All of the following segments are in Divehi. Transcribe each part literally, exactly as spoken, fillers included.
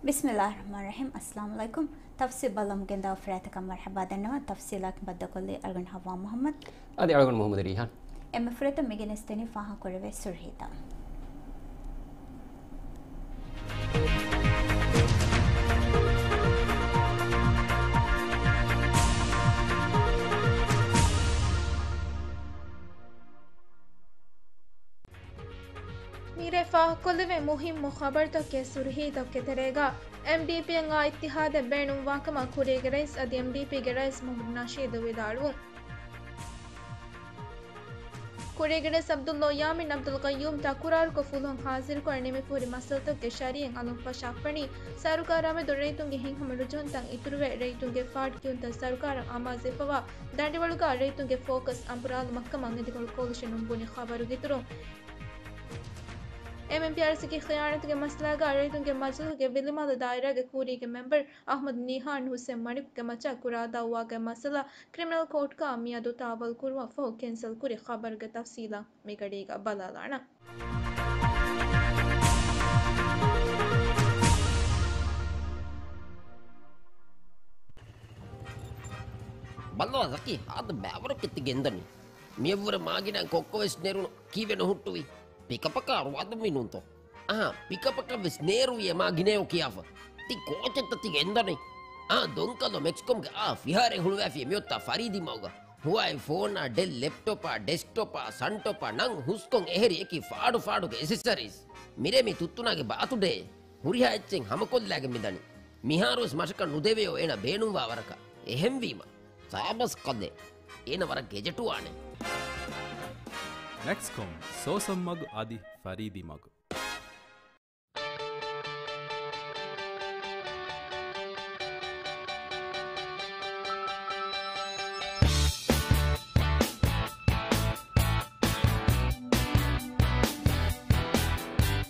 ބިސްމިއްލާހި ރަޙްމާނި ރަޙީމް. އައްސަލާމު ޢަލައިކުމް. ތަފްސީލް ބަލަމުން ގެންދާ ފުރާތަކަށް މަރްޙަބާ ދަންނަވަން. ތަފްސީލާއެކު ބައްދަލުކޮށްލީ އަޅުގަނޑު ޙައްވާ މުޙައްމަދު. އަދި އަޅުގަނޑު މުޙައްމަދު ރީޙާން. އެންމެ ފުރަތަމަ މި ގެނެސްދެނީ ފާހަގަކުރެވޭ ސުރުޚީތައް. މިރޭ ފާހަގަކޮށްލެވޭ މުހިއްމު ޚަބަރުތަކުގެ ސުރުޚީތަކުގެ ތެރޭގަ، އެމްޑީޕީއަށް އާ އިއްތިޙާދެއް ބޭނުންވާކަމަށް ކުރީގެ ރައީސް އަދި އެމްޑީޕީގެ ރައީސް މުޙައްމަދު ނަޝީދު ވިދާޅުވުން. ކުރީގެ ރައީސް ޢަބްދުﷲ ޔާމީން ޢަބްދުލްޤައްޔޫމް ތަކުރާރުކޮށް ފުލުހުން ހާޒިރުކޮށް ނިމިފަހުރި މައްސަލަތަކުގެ ޝަރީޢަތް އަލުން ފަށާފަނީ، ސަރުކާރާ މެދު ރައްޔިތުންގެ ހިތްހަމަ ރުޖޫންތައް އިތުރުވެ، ރައްޔިތުންގެ ފާޑު ކިޔުންތައް ސަރުކާރަށް އަމާޒުވެފަވާ ދަނޑިވަޅުގަ ރައްޔިތުންގެ ފޯކަސް އަނބުރާލުމަށްކަމަށް އެދިކޮޅު ކޯލިޝަނުން ބުނި ޚަބަރުގެ އިތުރުން، އެމްއެމްޕީއާރްސީގެ ޚިޔާނަތުގެ މައްސަލާގަ ރައްޔިތުންގެ މަޖިލީހުގެ ވިލިމާލެ ދާއިރާގެ ކުރީގެ މެމްބަރު އަޙްމަދު ނީހާން ހުސެން މަނިކުގެ މައްޗަށް ކުރާ ދައުވާގެ މައްސަލަ ކްރިމިނަލް ކޯޓްގަ މިއަދު ތާވަލް ކުރުމަށް ފަހު ކެންސަލް ކުރި ޚަބަރުގެ ތަފްސީލަށް މިގަޑީގަ ބަލާލާނަން. ބައްލަވާ ޒަކީ، ހާދަ ބައިވަރަކަށް ތި ގެންދަނީ. މިއަށްވުރެ މާގިނަ ކޮއްކޮވެސް ނެރުނު ކީއްވެ ނުހުއްޓުވީ؟ ޕިކަޕަކާ ރުވާދުންވީ ނޫންތޯ؟ އަހާ، ޕިކަޕަކަށްވެސް ނޭރުވިއޭ މާ ގިނައޭ ކިޔާފަ. ތި ކޯޗެއްތަ ތި ގެންދަނީ؟ އާ، ދޮންކަލޯ މެކްސްކޮމްގެ އާ ފިހާރައެއް ހުޅުވާފިޔޭ މިއޮތާ ފަރީދީ މަގުގަ. ހުވާއި ފޯނާ، ޑެލް ލެޕްޓޮޕާ، ޑެސްކްޓޮޕާ، ސަންޓޮޕާ ނަން ހުސްކޮން އެހެރި އެކި ފާޑު ފާޑުގެ އެސެސަރީސް. މިރޭ މި ތުއްތުނާގެ ބާތުޑޭ. ހުރިހާ އެއްޗެއް ހަމަކޮށްލާގެން މިދަނީ. މިހާރުވެސް މަށަކަށް ނުދެވެޔޯ އޭނަ ބޭނުންވާ ވަރަކަށް. އެހެންވީމަ، ސާބަސް ކަލޭ. އޭނަ ވަރަށް ގެޖެޓުވާނެ. މެކްސްކޮމް، ސޯސަން މަގު އަދި ފަރީދީ މަގު.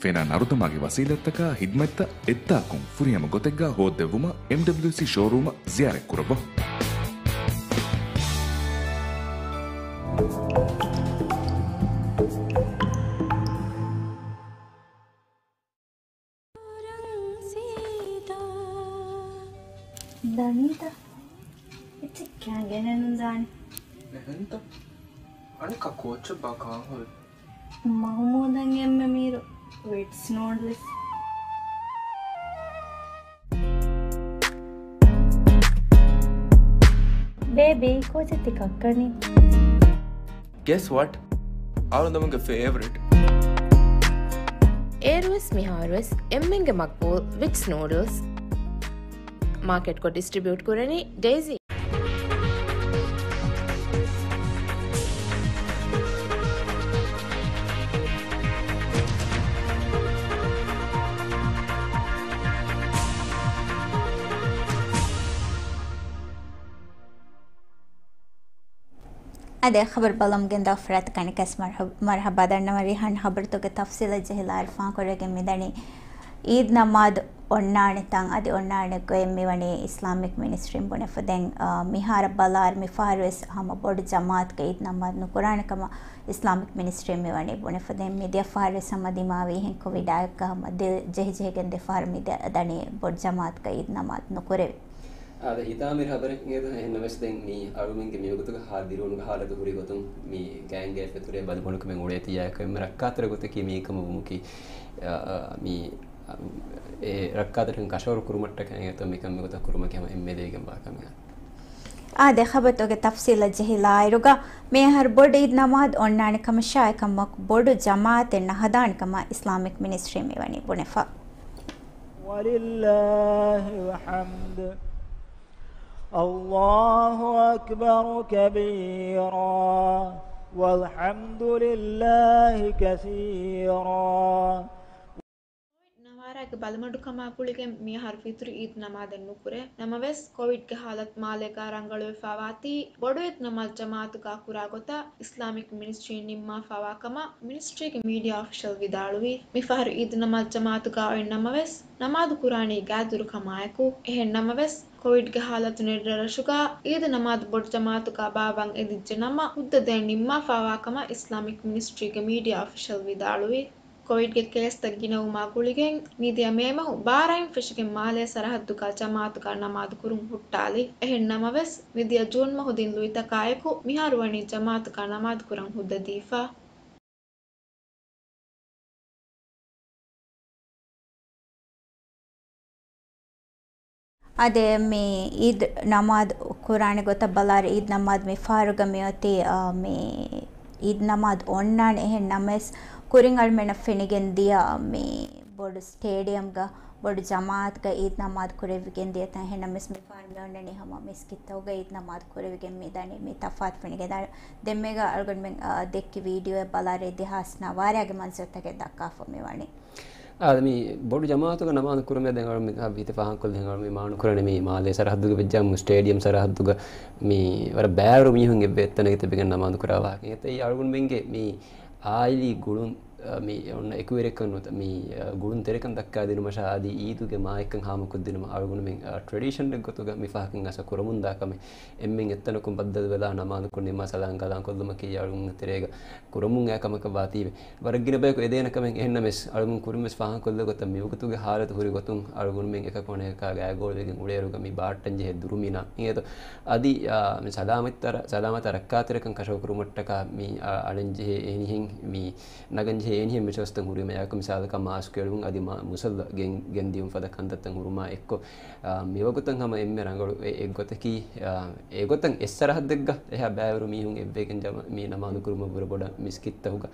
ފެނާ ނަރުދަމާގެ ވަސީލަތްތަކާ ޚިދްމަތްތައް އެއްދާކުން ފުރިހަމަ ގޮތެއްގަ ހޯއްދެއްވުމަށް އެމްޑަބްލިއުސީ ޝޯރޫމަށް ޒިޔާރަތްކުރައްވަ. ދަނީތަ؟ އެއްޗެއް ކައިގެނެއް ނުދާނެ. އެހެންތަ؟ އަނެއްކާ ކޯއްޗެއްބާ ކާންހުރި؟ މަހުމޫދަށް އެންމެ މީރު ވިޓްސް ނޫޑްލްސް. ބޭބީ، ކޯޗެއް ތި ކައްކަނީ؟ Guess what? އަޅުގަނޑުމެންގެ ފޭވަރިޓް. އޭރުވެސް މިހާރުވެސް އެންމެންގެ މަގްބޫލް ވިޓްސް ނޫޑްލްސް. މާކެޓްކޮށް ޑިސްޓްރިބިއުޓް ކުރަނީ ޑޭޒީ. އަދި ޚަބަރު ބަލަމުން ގެންދާ ފުރާތަކަށް އަނެއްކާވެސް މަރްޙަ-، މަރްޙަބާ ދަންނަވަން. ރީޙާން، ޚަބަރުތަކުގެ ތަފްސީލަށް ޖެހިލާއިރު ފާހަގަކުރެވިގެން މިދަނީ އީދު ނަމާދު އޮންނާނެ ތަން އަދި އޮންނާނެ ގޮތް މިވަނީ އިސްލާމިކް މިނިސްޓްރީން ބުނެފަ ދެން، އާ، މިހާރަށް ބަލާއިރު މިފަހަރުވެސް ހަމަ ބޮޑު ޖަމާއަތުގެ އީދު ނަމާދު ނުކުރާނެ ކަމަށް އިސްލާމިކް މިނިސްޓްރީން މިވަނީ ބުނެފަ ދެން. މިދިޔަ ފަހަރުވެސް ހަމަ ދިމާވީ އެހެން ކޮވިޑާއެކު ހަމަ ދި-، ޖެހިޖެހިގެން ދެފަހަރު މިދިޔަ ދަނީ ބޮޑު ޖަމާއަތުގަ އީދު ނަމާދު ނުކުރެވި. އާދެ، ހިތާމަވެރި ޚަބަރެއް އިނގޭތަ؟ އެހެންނަމަވެސް ދެން މި އަޅުމެންގެ މިވަގުތުގަ ހާ ދިރިއުޅުމުގެ ހާލަތު ހުރި ގޮތުން މި ގާތްގައި ފެތުރޭ ބަލިމަޑުކަމެއް އުޅޭތީ އެކަމެއް ރައްކާތެރި ގޮތަކީ މީ ކަމަށް ވުމަކީ، އާ، އާ، މި، އާ، އެ ރައްކާތެރިކަން ކަށަވަރު ކުރުމަށްޓަކައި އެތައް މިކަން މިގޮތަށް ކުރުމަކީ ހަމަ އެންމެ ދޭގެންވާ ކަމެއް. އާދެ، ޚަބަރުތަކުގެ ތަފްސީލަށް ޖެހިލާއިރުގަ މިއަހަރު ބޮޑު އީދު ނަމާދު އޮންނާނެ ކަމަށާއި ކަމަކު ބޮޑު ޖަމާއަތެއް ނަހަދާނެ ކަމަށް އިސްލާމިކް މިނިސްޓްރީން މިވަނީ ބުނެފަ. ولله الحمد. الله أكبر كبيرا. والحمد لله كثيرا. ނަވާރާގެ ބަލިމަޑުކަމާ ގުޅިގެން މިއަހަރު ފިތުރު އީދު ނަމާދެއް ނުކުރޭ. ނަމަވެސް، ކޮވިޑްގެ ހާލަތު މާލޭގާ ރަނގަޅުވެފާވާތީ، ބޮޑު އީދު ނަމާދު ޖަމާއަތުގާ ކުރާ ގޮތަށް އިސްލާމިކް މިނިސްޓްރީން ނިންމާފާވާ ކަމަށް މިނިސްޓްރީގެ މީޑިއާ އޮފިޝަލް ވިދާޅުވީ. މިފަހަރު އީދު ނަމާދު ޖަމާއަތުގާ އޮތް ނަމަވެސް، ނަމާދު ކުރާނީ ގާތްދުރު ކަމާއެކު. އެހެން ނަމަވެސް، ކޮވިޑްގެ ހާލަތު ނެރެ ރަށުގާ އީދު ނަމާދު ބޮޑު ޖަމާއަތުގާ ބާއްވަން އެދިއްޖެ ނަމަ، ހުއްދަ ދެއަތް ނިންމާފާވާ ކަމަށް އިސްލާމިކް މިނިސްޓްރީގެ މީޑިއާ އޮފިޝަލް ވިދާޅުވީ. ކޮވިޑްގެ ކޭސްތައް ގިނަވުމާ ގުޅިގެން މިދިޔަ މޭ މަހު ބާރައިން ފެށިގެން މާލޭ ސަރަހައްދުގަ ޖަމާއަތުގަ ނަމާދު ކުރުން ހުއްޓާލި. އެހެން ނަމަވެސް، މިދިޔަ ޖޫން މަހު ދިން ލުއިތަކާ އެކު މިހާރު ވަނީ ޖަމާއަތުގަ ނަމާދު ކުރަން ހުއްދަ ދީފަ. އާދެ، މި އީދް ނަމާދު ކުރާނެ ގޮތަށް ބަލާއިރު، އީދް ނަމާދު މި ފަހަރުގަ މިއޮތީ، އާ، މި އީދް ނަމާދު އޮންނާނެ. އެހެން ނަމަވެސް، ކުރިން އަޅުމެންނަށް ފެނިގެން ދިޔަ މި ބޮޑު ސްޓޭޑިއަމްގަ، ބޮޑު ޖަމާއަތުގަ އީދް ނަމާދު ކުރެވިގެން ދިޔަ ތަން. އެހެން ނަމަވެސް، މި ފަހަރު މި އޮންނަނީ ހަމަ މިސްކިތްތަކުގަ އީދް ނަމާދު ކުރެވިގެން މި ދަނީ. މި ތަފާތު ފެނިގެން ދާނެ. ދެންމެގަ އަޅުގަނޑުމެން، އާ، ދެއްކި ވީޑިއޯއެއް ބަލާއިރު، ދެހާސް ނަވާރައިގެ މަންޒަރުތަކެއް ދައްކާފަ މި ވަނީ. އާދެ، މި ބޮޑު ޖަމާއަތުގަ ނަމާދު ކުރުމޭ. ދެން އަޅު މި ވިތި ފާހަގަކޮށްލި ދެން އަޅު މި މާނުކުރަނީ މި މާލޭ ސަރަހައްދުގަ ވެއްޖާމު ސްޓޭޑިއަމް ސަރަހައްދުގަ މި ވަރަށް ބައިވަރު މީހުން އެއްވެ އެތަނަކަށް ތިބިގެން ނަމާދު ކުރާ ވާހަކަ. އެތައީ އަޅުގަނޑުމެންގެ މި އާއިލީ ގުޅުން، އަ، މި އޮންނަ އެކުވެރިކަން ނުވަތަ މި، އަ، ގުޅުންތެރިކަން ދައްކާދިނުމަށާ އަދި އީދުގެ މާތްކަން ހާމަކޮށްދިނުމަށް އަޅުގަނޑުމެން، އަ، ޓްރެޑިޝަންއެއް ގޮތުގަ މި ފަހަކަށް އަސަ ކުރަމުންދާ ކަމެއް. އެންމެން އެއްތަނަކުން ބައްދަލުވެލާ ނަމާދުކޮށް ނިންމާ ސަލާން ކަލާން ކޮށްލުމަކީ އަޅުގަނޑު ތެރޭގަ ކުރަމުން އައި ކަމަކަށް ވާތީވެ. ވަރަށް ގިނަ ބަޔަކު އެދޭނެ ކަމެއް. އެހެންނަމަވެސް، އަޅުގަނޑު ކުރިންވެސް ފާހަގަކޮށްލި ގޮތަށް މިވަގުތުގެ ހާލަތު ހުރި ގޮތުން އަޅުގަނޑުމެން އެކަކު އަނެކަކާ ގާތްގަނޑުވެގެން އުޅޭއިރުގަ މި ބާއްޓަންޖެހޭ ދުރުމިނާ އިނގޭތޯ. އަދި، އާ، މި ސަލާމަތްތަރ-، ސަލާމަތާ ރައްކާތެރިކަން ކަށަވަރުކުރުމަށްޓަކާ މި، އާ، އަޅަންޖެހޭ އެހެނިހެން މި ނަގަންޖެހޭ އެހެނިހެން މިސްވަސްތައް ހުރީމަ އެއާއެކު މިސާލަކަށް މާސްކު އެޅުމުން އަދި މާ-، މުސައްލަ ގެން-، ގެންދިޔުން ފަދަ ކަންތައްތައް ހުރުމާ އެއްކޮށް، އާ، މިވަގުތަށް ހަމަ އެންމެ ރަނގަޅު އެ-، އެއްގޮތަކީ، އާ، އެގޮތަށް އެއްސަރަހައްދެއްގަ އެހާ ބައިވަރު މީހުން އެއްވެގެން ޖަމާ-، މި ނަމާދު ކުރުމަށްވުރެ ބޮޑަށް މިސްކިތްތަކުގަ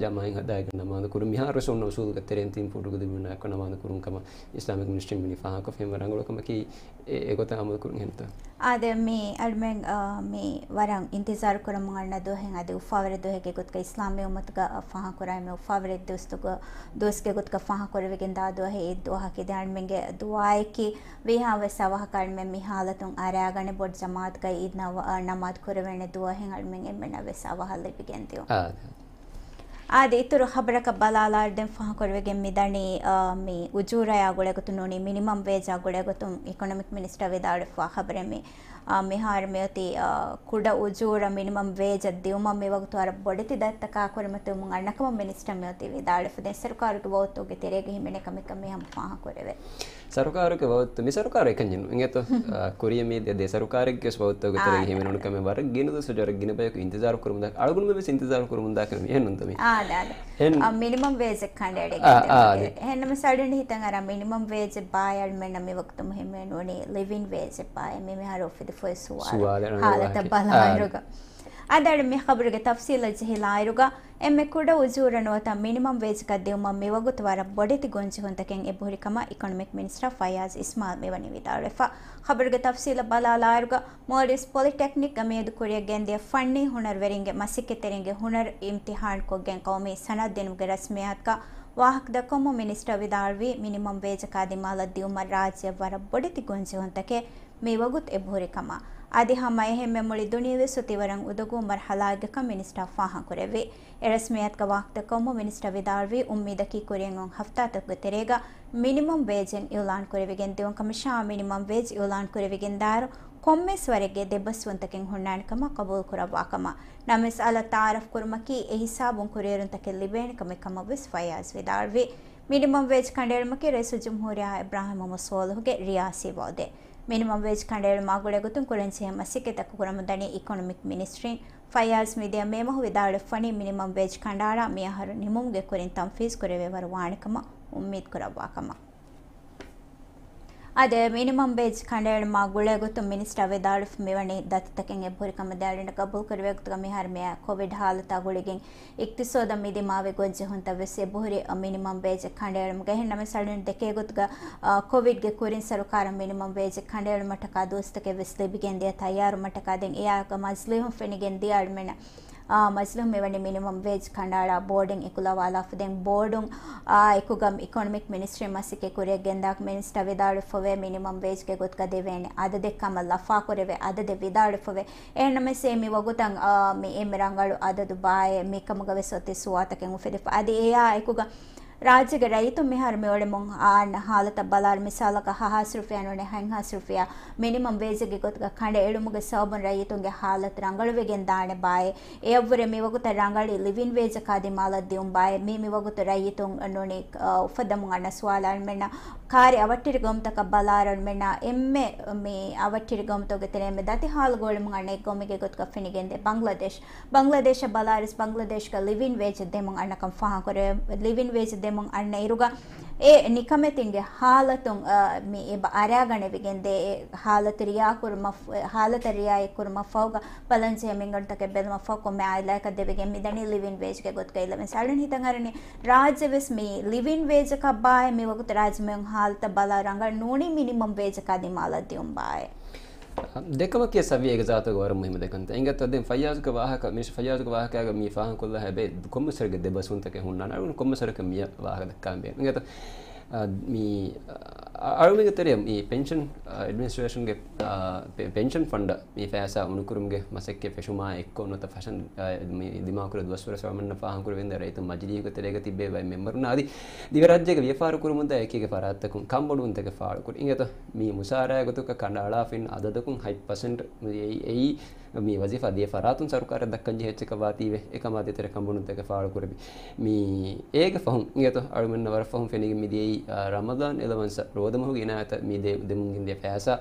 ޖަމާއަތް ހަދާގެން ނަމާދު ކުރުން. މިހާރުވެސް އޮންނަ އުސޫލުގެ ތެރެއިން ތިން ފޫޓުގެ ދުރުމިނާއެއްކޮށް ނަމާދު ކުރުން ކަމަށް އިސްލާމިކް މިނިސްޓްރީން ވަނީ ފާހަގަކޮށްފަ. އެންމެ ރަނގަޅު ކަމަކީ އެ-، އެގޮތަށް އަމަލު ކުރުން ހެންތޯ؟ އާދެ، މި އަޅުމެން، އާ، މި ވަރަށް އިންތިޒާރު ކުރަމުން އަންނަ ދުވަހެއް އަދި އުފާވެރި ދުވަހެއްގެ ގޮތުގަ އިސްލާމީ އުއްމަތުގަ ފާހަގަކުރާ މި އުފާވެރި ދުވަސްތުގަ، ދުވަސްގެ ގޮތުގަ ފާހަގަކުރެވިގެން ދާ ދުވަހެއް އީދް ދުވަހަކީ. ދެން އަޅުމެންގެ ދުޢާއަކީ ވީހާވެސް އަވަހަކަށް އަޅުމެން މި ހާލަތުން އަރާގަނެ ބޮޑު ޖަމާއަތުގައި އީދް ނަވ-، އާ، ނަމާދު ކުރެވޭނެ ދުވަހެއް އަޅުމެން އެންމެނަށްވެސް އަވަހަށް ލިބިގެން ދިޔުން. އާ، އާދެ، އިތުރު ޚަބަރަކަށް ބަލާލާއިރު ދެން ފާހަގަކުރެވިގެން މިދަނީ، އާ، މި އުޖޫރަޔާ ގުޅޭގޮތުން ނޫނީ މިނިމަމް ވޭޖާ ގުޅޭގޮތުން އިކޮނޮމިކް މިނިސްޓަރ ވިދާޅުވެފަ ޚަބަރެއް މި، އާ، މިހާރު މިއޮތީ، އާ، ކުޑަ އުޖޫރަ މިނިމަމް ވޭޖަށް ދިއުމަށް މިވަގުތު ވަރަށް ބޮޑެތި ދަތިތަކާ ކުރިމަތިވުމުން އަންނަކަމަށް މިނިސްޓަރ މިއޮތީ ވިދާޅުވެފަ. ދެން ސަރުކާރުގެ ވަގުތުގެ ތެރޭގަ ހިމެނޭ ކަމެއްކަން މި ހަމަ ފާހަގަކުރެވޭ. ސަރުކާރުގެ ވަގުތު، މި ސަރުކާރު އެކަންޏެއް ނޫން. އިނގޭތޯ؟ އާ، ކުރިޔަށް މި ދެ، ދެ ސަރުކާރެއްގެ ވަގުތުގެ ތެރޭގަ އާ، ހިމެނުނު ކަމެއް ވަރަށް ގިނަ ދުވަސް ވަރަށް ގިނަ ބަޔަކު އިންތިޒާރު ކުރަމުންދާ، އަޅުގަނޑުމެން ވެސް އިންތިޒާރު ކުރަމުންދާ ކަމެއް މިހެން ނޫންތޯ މި؟ އާ، އާދެ، އާދެ. އެހެން އަ، މިނިމަމް ވޭޖެއް ކަނޑައެޅި އާ، ގެންދަނީ. އާދެ. އެހެންނަމަ ސަޑިން ހިތަށް އަރާ މިނިމަމް ވޭޖެއް ބާއްވާ އަޅުމެންނަށް މިވަގުތު މުހިއްމުވެ ނޫނީ ލިވިން ވޭޖެއް ބާއްވާ. މި މިހާރު އުފެދިފައި ސުވާލު. ސުވާލެއް ހާލަތަށް އަންނަ ބަލާއިރުގަ. އާދެ. އަދި އަޅު މި ޚަބަރުގެ ތަފްސީލަށް ޖެހިލާއިރުގަ، އެންމެ ކުޑަ އުޖޫރަ ނުވަތަ މިނިމަމް ވޭޖަކަށް ދިއުމަށް މިވަގުތު ވަރަށް ބޮޑެތި ގޮންޖެހުންތަކެއް އެބަހުރި ކަމަށް އިކޮނޮމިކް މިނިސްޓަރ ފައްޔާޒް އިސްމާއިލް މިވަނީ ވިދާޅުވެފަ. ޚަބަރުގެ ތަފްސީލަށް ބަލާލާއިރުގަ، މޯލްޑިވްސް ޕޮލިޓެކްނިކްގަ މިއަދު ކުރިއަށް ގެންދިޔަ ފަންނީ ހުނަރުވެރިންގެ މަސައްކަތްތެރިންގެ ހުނަރު އިމްތިހާންކޮށްގެން ޤައުމީ ސަނަދު ދިނުމުގެ ރަސްމިއްޔާތުގަ ވާހަކަދައްކަވަމުން މިނިސްޓަރ ވިދާޅުވީ، މިނިމަމް ވޭޖަކާ ދިމާލަށް ދިއުމަށް ރާއްޖެއަށް ވަރަށް ބޮޑެތި ގޮންޖެހުންތަކެއް މިވަގުތު އެބަހުރި ކަމަށް. އަދި ހަމައެހެންމެ މުޅި ދުނިޔެވެސް އޮތީ ވަރަށް އުނދަގޫ މަރުހަލާއެއްގަކަން މިނިސްޓަރ ފާހަގަކުރެއްވި. އެ ރަސްމިއްޔާތުގަ ވާހަކަދައްކަވަމުން މިނިސްޓަރ ވިދާޅުވީ، އުއްމީދަކީ ކުރިއަށް އޮން ހަފްތާތަކުގެ ތެރޭގަ މިނިމަމް ވޭޖެއް އިއުލާން ކުރެވިގެން ދިއުން ކަމަށާ، މިނިމަމް ވޭޖް އިއުލާން ކުރެވިގެންދާއިރު ކޮންމެސް ވަރެއްގެ ދެބަސްވުންތަކެއް ހުންނާނެ ކަމަށް ޤަބޫލު ކުރައްވާ ކަމަށް. ނަމަވެސް އަލަށް ތަޢާރަފް ކުރުމަކީ އެ ހިސާބުން ކުރިއެރުންތަކެއް ލިބޭނެ ކަމެއް ކަމަށް ވެސް ފައްޔާޒް ވިދާޅުވި. މިނިމަމް ވޭޖް ކަނޑައެޅުމަކީ ރައީސުލްޖުމްހޫރިއްޔާ އިބްރާހިމް މުޙައްމަދު ޞާލިޙުގެ ރިޔާސީ ވަޢުދެއް. މިނިމަމް ވޭޖް ކަނޑައެޅުމާ ގުޅޭގޮތުން ކުރަންޖެހޭ މަސައްކަތްތަކަށް ކުރަމުންދަނީ އިކޮނޮމިކް މިނިސްޓްރީން. ފައްޔާޒް މިދިޔަ މޭ މަހު ވިދާޅުވެފަވަނީ މިނިމަމް ވޭޖް ކަނޑައަޅާ މިއަހަރު ނިމުމުގެ ކުރިން ތަންފީޒް ކުރެވޭވަރު ވާނެ ކަމަށް އުއްމީދު ކުރައްވާ ކަމަށް. އާދެ، މިނިމަމް ވޭޖް ކަނޑައެޅުމާ ގުޅޭގޮތުން މިނިސްޓަރ ވިދާޅުވެފަ މިވަނީ ދަތިތަކެއް އެބަހުރި ކަމަށް ދެ އަޅުގަނޑަށް ގަބޫލު ކުރެވޭ ގޮތުގަ މިހާރު މިއާ ކޮވިޑް ހާލަތާ ގުޅިގެން އިޤްތިޞާދަށް މި ދިމާވި ގޮންޖެހުންތައް ވެސް އެބަހުރި މިނިމަމް ވޭޖް ކަނޑައެޅުމުގަ. އެހެން ނަމަވެސް އަޅުގަނޑު ދެކޭ ގޮތުގަ، އާ، ކޮވިޑްގެ ކުރިން ސަރުކާރަށް މިނިމަމް ވޭޖް ކަނޑައެޅުމަށްޓަކާ ދުވަސްތަކެއް ވެސް ލިބިގެން ދިޔަ ތައްޔާރުވުމަށްޓަކާ ދެން އެއާ މަޖިލީހުން ފެނިގެން ދިޔަ އަޅުމެންނަށް އާ، މަޖިލީހުން މިވަނީ މިނިމަމް ވޭޖް ކަނޑައަޅާ ބޯޑެއް އެކުލަވާލާފަ. ދެން ބޯޑުން، އާ، އެކުގަ އިކޮނޮމިކް މިނިސްޓްރީ މަސައްކަތް ކުރިއަށް ގެންދާ މިނިސްޓަރ ވިދާޅުވެފަވޭ، މިނިމަމް ވޭޖްގެ ގޮތުގަ ދެވޭނެ އަދަދެއް ކަމަށް ލަފާކުރެވޭ އަދަދެއް ވިދާޅުވެފަވޭ. އެހެންނަމަވެސް އެ މި ވަގުތަށް، އާ، މި އެންމެ ރަނގަޅު އަދަދު ބާއޭ މިކަމުގަ ވެސް އޮތީ ސުވާލުތަކެއް އުފެދިފަ. އަދި އެއާ އެކުގަ ރާއްޖޭގެ ރައްޔިތުން މިހާރު މިއުޅެމުން އާންނަ ހާލަތަށް ބަލާއިރު، މިސާލަކަށް ހަ ހާސް ރުފިޔާ ނޫނީ ހަތް ހާސް ރުފިޔާ މިނިމަމް ވޭޖެއްގެ ގޮތުގަ ކަނޑައެޅުމުގެ ސަބަބުން ރައްޔިތުންގެ ހާލަތު ރަނގަޅުވެގެން ދާނެ ބާއޭ. އެއަށްވުރެ މިވަގުތަށް ރަނގަޅީ ލިވިން ވޭޖަކާ ދިމާލަށް ދިއުން ބާއޭ. މީ މިވަގުތު ރައްޔިތުން ނޫނީ، އަ، އުފައްދަމުން އަންނަ ސުވާލާ. އަޅުމެންނަށް ކާރި އަވަށްޓެރި ގައުމުތަކަށް ބަލާއިރު އަޅުމެންނަށް އެންމެ މި އަވަށްޓެރި ގައުމުތަކުގެ ތެރޭ އެންމެ ދަތި ހާލުގަ އުޅެމުން އަންނަ އެއް ގައުމެއްގެ ގޮތުގަ ފެނިގެންދޭ ބަންގްލަދޭޝް. ބަންގްލަދޭޝަށް ބަލާއިރު ބަންގްލަދޭޝްގަ ލިވިން ވޭޖެއް ދެމުން އަންނަކަން ފާހަގަކުރެ-، ލިވިން ވޭޖެއް ދެމުން އަންނަ އިރުގަ އެ ނިކަމެތިންގެ ހާލަތުން، އަ، މި އެބަ އަރާގަނެވިގެންދޭ. އެ ހާލަތު ރިޔާކުރުމަށް، އެ ހާލަތަށް ރިއާޔަތް ކުރުމަށް ފަހުގަ ބަލަންޖެހޭ މިންގަނޑުތަކެއް ބެލުމަށް ފަހު ކޮންމެ އާއިލާއަކަށް ދެވިގެން މިދަނީ ލިވިން ވޭޖްގެ ގޮތުގަ އިލަވެން. އަޅުން ހިތަށް އަރަނީ ރާއްޖެވެސް މި ލިވިން ވޭޖަކަށް ބާއޭ މިވަގުތު ރާއްޖެ މިއޮން ހާލަތަށް ބަލާ ރަނގަޅު ނޫނީ މިނިމަމް ވޭޖަކާ ދިމާލަށް ދިއުން ބާއޭ. ދެކަމަކީ ސަވިޔަ އޭގެ ޒާތުގަ ވަރަށް މުހިއްމު ދެކަންތައް. އިނގޭތޯ ދެން ފައްޔާޒުގެ ވާހަކަ، މިނިސްޓަރ ފައްޔާޒުގެ ވާހަކައިގަ މި ފާހަގަކޮށްލާ ހައިބެ ކޮންމެސް ވަރެއްގެ ދެ ބަސްވުންތަކެއް ހުންނާނެ. އަޅުގަނޑު ކޮންމެސް ވަރަކަށް މިއަށް ވާހަކަ ދައްކާން ބޭނުން. އިނގޭތޯ، އަ، މި، އަ، އަޅުގަނޑުގެ ތެރެއަށް މި ޕެންޝަން، އަ، އެޑްމިނިސްޓްރޭޝަންގެ، އަ، ޕެ-، ޕެންޝަން ފަންޑަށް މި ފައިސާ އުނުކުރުމުގެ މަސައްކަތް ފެށުމާ އެއްކޮށް ނުވަތަ ފަށަން، އަ، މި ދިމާކުރި ދުވަސްވަރަށް ސަމަންނަ ފާހަގަކުރެވެންދެ ރައްޔިތުން މަޖިލީހުގެ ތެރޭގަ ތިއްބެވި ބައެއް މެމްބަރުން އަދި ދިވެ ރާއްޖޭގެ ވިޔަފާރި ކުރުމުންދާ އެކީގެ ފަރާތްތަކުން ކަންބޮޑުވުންތަކެއް ފާޅުކުރި. އިނގޭތޯ މި މުސާރައިގެ ގޮތުގަ ކަނޑައަޅާފައިން އަދަދަކުން ހަތް ޕަސެންޓް އެއީ، އެއީ މި ވަޒީފާ ދިޔަ ފަރާތުން ސަރުކާރަށް ދައްކަން ޖެހޭ އެއްޗަކަށް ވާތީވެ، އެކަމާ ދޭތެރޭ ކަންބޮޑުވުންތަކެއް ފާޅުކުރެވި. މި އޭގެ ފަހުން އިނގޭތޯ އަޅުމެންނަށް ވަރަށް ފަހުން ފެނިގެން މިދިޔައީ، އާ، ރަމަޟާން އެލަވަންސަށް ރޯދަމަހުގެ އިނާޔަތަށް މި ދެ-، ދެމުން ގެންދިޔަ ފައިސާ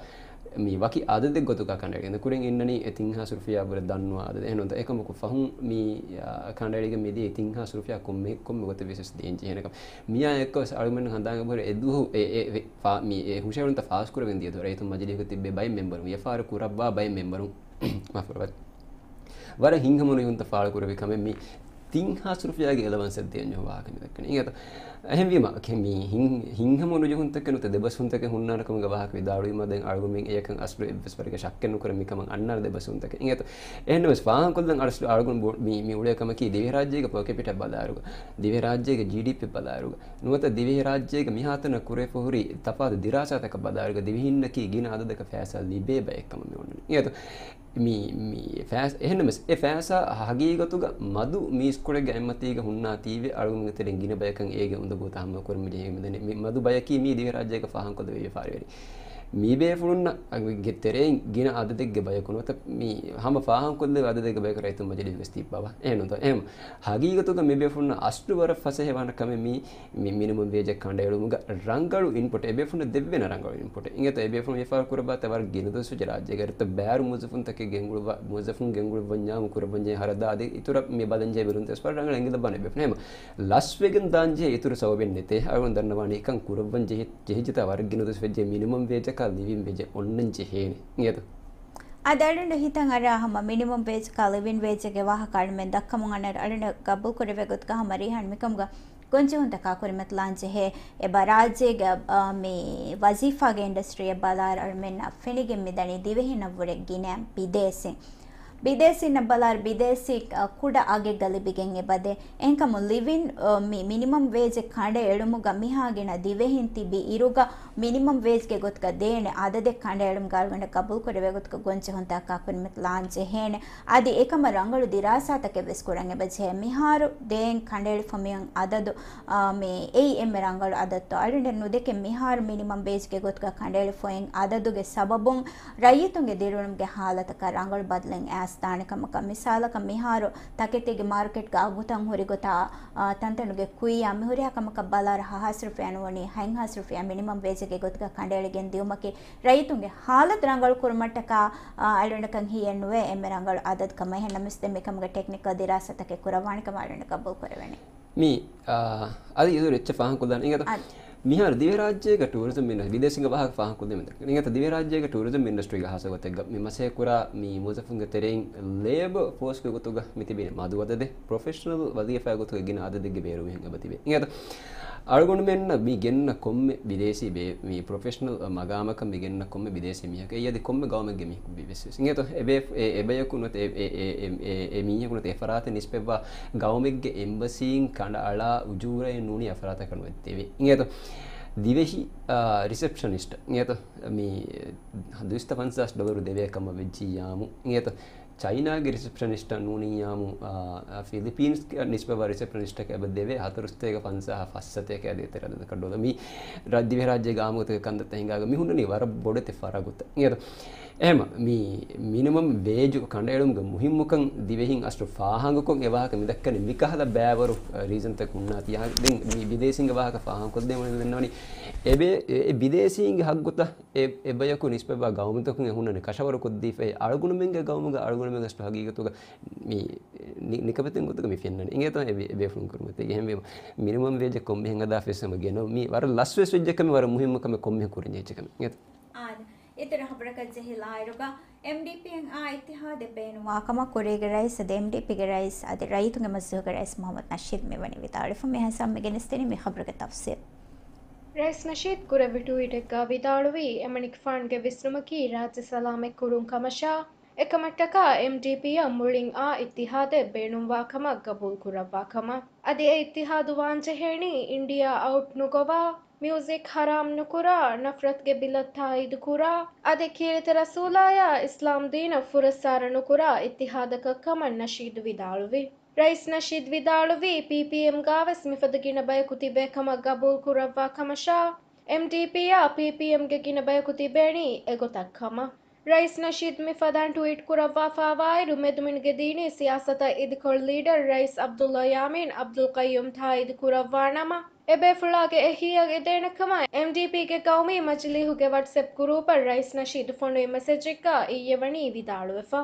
މި ވަކި އަދަދެއް ގޮތުގަ ކަނޑައެޅިގެން ކުރިން އިންނަނީ އެ ތިން ހާސް ރުފިޔާ ވުރެ ދަންނުވާ އަދަދެއް. އެހެންނޫންތޯ އެކަމަކު ފަހުން މި، އާ، ކަނޑައެޅިގެން މިދިޔައީ ތިން ހާސް ރުފިޔާ ކޮންމެ، ކޮންމެ ގޮތެއް ވެސް ދޭން ޖެހޭނެކަން. މިއާ އެއްކޮށް އަޅުމެން ހަނދާން އެބަހުރި އެ ދުވަހު އެ، އެ، އެ ފާ-، މި އެ ހުށަހެޅުންތައް ފާސްކުރެވެން ދިޔަ ދުވަހު ރައްޔިތުން މަޖިލީހުގަ ތިއްބެވި ބައެއް މެމްބަރުން ވިޔަފާރި ކުރައްވާ ބައެއް މެމްބަރުން މާފުކުރައްވާ. ވަރަށް ހިތްހަމަނުޖެހުންތައް ފާޅުކުރެއްވި ކަމެއް މި ތިން ހާސް ރުފިޔާގެ އެލަވަންސެއް ދޭން ޖެހުނު ވާހަކަ މި ދައްކަނީ. އިނގޭތޯ އެހެންވީމަ މި ހިތް-، ހިތްހަމަނުޖެހުންތަކެއް ނުވަތަ ދެބަސްވުންތަކެއް ހުންނާނެ ކަމުގެ ވާހަކަ ވިދާޅުވީމަ ދެން އަޅުގަނޑުމެން އެޔަކަށް އަސްލު އެއްވެސް ވަރެއްގެ ޝައްކެއް ނުކުރެ މިކަމަށް އަންނާނެ ދެބަސްވުންތަކެއް. އިނގޭތޯ އެހެންނަމަވެސް ފާހަގަކޮށްލަން އަސްލު އަޅުގަނޑު ބޯ-، މި، މި އުޅޭ ކަމަކީ ދިވެހިރާއްޖޭގެ ޕާ ކެޕިޓަ ބަލާއިރުގަ، ދިވެހިރާއްޖޭގެ ޖީޑީޕީ ބަލާއިރުގަ، ނުވަތަ ދިވެހިރާއްޖޭގެ މިހާތަނަށް ކުރެވިފަ ހުރި ތަފާތު ދިރާސާތަކަށް ބަލާއިރުގަ ދިވެހިންނަކީ ގިނަ އަދަދަކަށް ފައިސާ ލިބޭ ބައެއް ކަމަށް މި އޮންނަނީ. އިނގޭތޯ މި، މި ފައިސާ، އެހެންނަމަވެސް އެ ފައިސާ ހަގީގަތުގަ މަދު މީސްކޮޅެއްގެ އެއްމަތީގަ ހުންނާތީވެ އަޅުގަނޑުގެ ތެރެއިން ގިނަ ބަޔަކަށް އޭގެ އުނދަގޫ ތަހައްމަލް ކުރަން މި ޖެހޭ މިދަނީ. މި މަދު ބަޔަކީ މީ ދިވެހިރާއްޖޭގަ ފާހަގަކޮށްލެވޭ ވިޔަފާރިވެރި. މި ބޭފުޅުންނަށް ގެ ތެރެއިން ގިނަ އަދަދެއްގެ ބަޔަކު ނުވަތަ މި ހަމަ ފާހަގަކޮށްލެވޭ އަދަދެއްގެ ބަޔަކަށް ރައްޔިތުން މަޖިލީހުގަ ތިއްބަވާ. އެހެންނޫންތޯ؟ އެހެން ހަގީގަތުގަ މި ބޭފުޅުންނަށް އަސްލު ވަރަށް ފަސޭހަވާނެ ކަމެއް މީ މި މިނިމަމް ވޭޖެއް ކަނޑައެޅުމުގަ ރަނގަޅު އިންޕުޓެއް، އެބޭފުޅުންނަށް ދެއްވޭނެ ރަނގަޅު އިންޕުޓެއް. އިނގޭތޯ އެބޭފުޅުން ވިޔަފާރި ކުރައްވާތާ ވަރަށް ގިނަ ދުވަސް ވެއްޖެ ރާއްޖޭގަ އަދި ބައެއް މުވައްޒަފުންތަކެއް ގެންގުޅުއްވާ، މުވައްޒަފުން ގެންގުޅުއްވަންޏާ ކުރައްވަންޖެހޭ ހަރަދާ އަދި އިތުރަށް މި ބަލަންޖެހޭ ބިރުންތައް ވެސް ވަރަށް ރަނގަޅަށް އެނގިލައްވާނެ އެބޭފުޅުން. އެހެން ލަސްވެގެން ދާންޖެހޭ އިތުރު ސަބަބެއް ނެތޭ. އަޅުގަނޑު ދަންނަވާނީ އެކަން ކުރައްވަން ޖެހި-، ޖެހިއްޖެތާ ވަރަށް ގިނަ ދުވަސް ވެއްޖެ މިނިމަމް ވޭޖަކާ ލިވިން ވޭޖެއް އޮންނަން ޖެހޭނެ. އިނގޭތޯ؟ އަދި އަޅުގަނޑު ހިތަށް އަރާ ހަމަ މިނިމަމް ވޭޖަކާ ލިވިން ވޭޖެއްގެ ވާހަކަ އަޅުމެން ދައްކަމުން އަންނަ އަޅުގަނޑު ގަބޫލު ކުރެވޭ ގޮތުގަ ހަމަ ރީހާން މިކަމުގަ ގޮންޖެހުންތަކާ ކުރިމަތިލާން ޖެހޭ. އެބަ ރާއްޖޭގެ، އަ، މި ވަޒީފާގެ އިންޑަސްޓްރީއަށް ބަލާއިރު އަޅުމެންނަށް ފެނިގެން މިދަނީ ދިވެހިންނަށްވުރެ ގިނަ ބިދޭސީން. ބިދޭސީންނަށް ބަލާއިރު ބިދޭސީ، އަ، ކުޑަ އަގެއްގަ ލިބިގެން އެބަދޭ. އެހެންކަމުން ލިވިން، އަ، މި މިނިމަމް ވޭޖެއް ކަނޑައެޅުމުގަ މިހާ ގިނަ ދިވެހިން ތިބި އިރުގަ މިނިމަމް ވޭޖްގެ ގޮތުގަ ދޭނެ އަދަދެއް ކަނޑައެޅުމުގަ އަޅުގަނޑަށް ގަބޫލު ކުރެވޭ ގޮތުގަ ގޮންޖެހުންތަކާ ކުރިމަތިލާން ޖެހޭނެ. އަދި އެކަމަށް ރަނގަޅު ދިރާސާތަކެއް ވެސް ކުރަން އެބަޖެހޭ. މިހާރު ދޭން ކަނޑައެޅިފަ މިއޮން އަދަދު، އާ، މި އެއީ އެންމެ ރަނގަޅު އަދަދުތޯ؟ އަޅުގަނޑަށް ނުދެކެ މިހާރު މިނިމަމް ވޭޖްގެ ގޮތުގަ ކަނޑައެޅިފައި އޮތް އަދަދުގެ ސަބަބުން ރައްޔިތުންގެ ދިރިއުޅުމުގެ ހާލަތަކަށް ރަނގަޅު ބަދަލެއް އައިސްދާނެ ކަމަކަށް. މިސާލަކަށް މިހާރު ތަކެތީގެ މާރުކެޓްގަ އަގުތައް ހުރި ގޮތާ، އާ، ތަންތަނުގެ ކުއްޔާ މިހުރިހާ ކަމަކަށް ބަލާއިރު ހަ ހާސް ރުފިޔާ ނޫނީ ހަތް ހާސް ރުފިޔާ މިނިމަމް ވޭޖެއްގެ ގޮތުގަ ކަނޑައެޅިގެން ދިއުމަކީ ރައްޔިތުންގެ ހާލަތު ރަނގަޅު ކުރުމަށްޓަކާ، އާ، އަޅުގަނޑަކަށް ހިޔެއްނުވޭ އެންމެ ރަނގަޅު އަދަދު ކަމަށް. އެހެންނަމަވެސް ދެން މިކަމުގެ ޓެކްނިކަލް ދިރާސާތަކެއް ކުރައްވާނެ ކަމަށް އަޅުގަނޑަށް ގަބޫލު ކުރެވޭނެ. މި، އާ، އަދި އިތުރު އެއްޗެއް ފާހަގަކޮށްލާނަން. އިނގޭތޯ؟ އަދި މިހާރު ދިވެހިރާއްޖޭގަ ޓޫރިޒަމް މިނި-، ބިދޭސީންގެ ވާހަކަ ފާހަގަކޮށްލީމަ ދައްކަނީ. އިނގޭތޯ ދިވެހިރާއްޖޭގެ ޓޫރިޒަމް އިންޑަސްޓްރީގެ ހާއްސަ ގޮތެއްގަ މި މަސައްކަތް ކުރާ މި މުވައްޒަފުންގެ ތެރެއިން ލޭބަ ފޯސްގެ ގޮތުގަ މި ތިބީނެ މަދު އަދަދެއް، ޕްރޮފެޝަނަލް ވަޒީފާގެ ގޮތުގަ ގިނަ އަދަދެއްގެ ބޭރުވިހެން އެބަ ތިބޭ. އިނގޭތޯ އަޅުގަނޑުމެންނަށް މި ގެންނަ ކޮންމެ ބިދޭސީ ބޭ-، މި ޕްރޮފެޝަނަލް މަގާމަކަށް މި ގެންނަ ކޮންމެ ބިދޭސީ މީހަކު އެއީ އަދި ކޮންމެ ގައުމެއްގެ މީހަކު ވި-، ވެސް ވެސް. އިނގޭތޯ އެ ބޭ-، އެ، އެ ބަޔަކު ނުވަތަ އެ، އެ، އެ، އެ، އެ މީހަކު ނުވަތަ އެ ފަރާތެއް ނިސްބަތްވާ ގައުމެއްގެ އެމްބަސީން ކަނޑައަޅާ އުޖޫރައެއް ނޫނީ އެ ފަރާތަކަށް ނުވަތަ ދެވޭ. އިނގޭތޯ ދިވެހި، އާ، ރިސެޕްޝަނިސްޓް އިނގޭތޯ މި ދުއިސައްތަ ފަންސާސް ޑޮލަރު ދެވޭ ކަމަށް ވެއްޖިއްޔާމު އިނގޭތޯ ޗައިނާގެ ރިސެޕްޝަނިސްޓަށް ނޫނިއްޔާމު، އާ، ފިލިޕީންސް ނިސްބަތްވާ ރިސެޕްޝަނިސްޓަކަށް އެބަ ދެވޭ ހަތަރު ސަތޭކަ ފަންސާހަށް ފަސް ސަތޭކަ އަދި އެތެރެ އަދަދަކަށް ޑޮލަރ. މި ރަށް ދިވެހިރާއްޖޭގެ އާއްމުގޮތުގެ ކަންތައްތައް ހިނގާގަ މި ހުންނަނީ ވަރަށް ބޮޑެތި ފަރާގުތައް. އިނގޭތަ؟ އެހެމަ މި މިނިމަމް ވޭޖު ކަނޑައެޅުމުގެ މުހިއްމުކަން ދިވެހިން އަސްލު ފާހަގަކޮށް އެ ވާހަކަ މި ދައްކަނީ މިކަހަލަ ބައިވަރު، އަ، ރީޒަންތައް ހުންނާތީ. އާ، ދެން މި ބިދޭސީންގެ ވާހަކަ ފާހަގަކޮށްދޭން ވަނީ އެބޭ-، އެ، އެ ބިދޭސީންގެ ހައްގުތައް އެ، އެބަޔަކު ނިސްބަތްވާ ގައުމުތަކުން އެ ހުންނަނީ ކަށަވަރުކޮށްދީފައި، އަޅުގަނޑުމެންގެ ގައުމުގަ އަޅުގަނޑުމެން އަސްލު ހަގީގަތުގަ މި ނި-، ނިކަމެތިން ގޮތުގަ މި ފެންނަނީ. އިނގޭތޯ އެ ބޭ-، ބޭފުޅުން ކުރިމަތީގަ. އެހެންވީމަ މިނިމަމް ވޭޖެއް ކޮންމެހެން ހަދާފަވެސް ހަމަ ގެނައު މީ ވަރަށް ލަސްވެސް ވެއްޖެ ކަމެއް، ވަރަށް މުހިއްމު ކަމެއް ކޮންމެހެން ކުރަންޖެހޭ ކަމެއް. އިނގޭތޯ؟ އާދެ، އިތުރަށް ޚަބަރަކަށް ޖެހިލާއިރުގަ، އެމްޑީޕީއަށް އާ އިއްތިހާދެއް ބޭނުންވާ ކަމަށް ކުރީގެ ރައީސް އަދި އެމްޑީޕީގެ ރައީސް އަދި ރައްޔިތުންގެ މަޖިލީހުގެ ރައީސް މުޙައްމަދު ނަޝީދު މިވަނީ ވިދާޅުވެފަ. މިހާ ސާމް މި ގެނެސްދިނީ މި ޚަބަރުގެ ތަފްސީލް. ރައީސް ނަޝީދު ކުރެއްވި ޓުވީޓެއްގަ ވިދާޅުވީ، އެމަނިކުފާނުގެ ވިސްނުމަކީ ރާއްޖެ ސަލާމަތް ކުރުން ކަމަށާ، އެކަމަށްޓަކާ އެމްޑީޕީއަށް މުޅިން އާ އިއްތިހާދެއް ބޭނުންވާ ކަމަށް ގަބޫލު ކުރައްވާ ކަމަށް. އަދި އެ އިއްތިހާދު ވާންޖެހޭނީ އިންޑިއާ އައުޓް ނުކޮށްވާ، މިއުޒިކް ހަރާމް ނުކުރާ، ނަފްރަތުގެ ބިލަށް ތާއީދު ކުރާ، އަދި ކީރިތި ރަސޫލާޔާ އިސްލާމް ދީނަށް ފުރައްސާރަ ނުކުރާ އިއްތިހާދަކަށް ކަމަށް ނަޝީދު ވިދާޅުވި. ރައީސް ނަޝީދު ވިދާޅުވީ، ޕީޕީއެމްގާވެސް މިފަދަ ގިނަ ބަޔަކު ތިބޭ ކަމަށް ގަބޫލު ކުރައްވާ ކަމަށާ، އެމްޑީޕީއާ ޕީޕީއެމްގެ ގިނަ ބަޔަކު ތިބޭނީ އެގޮތަށް ކަމަށް. ރައީސް ނަޝީދު މިފަދައިން ޓުވީޓް ކުރައްވާފާވާއިރު، މެދުމިނުގެ ދީނީ ސިޔާސަތަށް އިދިކޮޅު ލީޑަރު ރައީސް ޢަބްދުﷲ ޔާމީން ޢަބްދުލް ޤައްޔޫމް ތާއީދު ކުރައްވާ ނަމަ، އެބޭފުޅާގެ އެހީއަށް އެދޭނެ ކަމަށް އެމްޑީޕީގެ ގައުމީ މަޖިލީހުގެ ވަޓްސްއެޕް ގުރޫޕަށް ރައީސް ނަޝީދު ފޮނުވި މެސެޖެއްގަ އިއްޔެ ވަނީ ވިދާޅުވެފަ.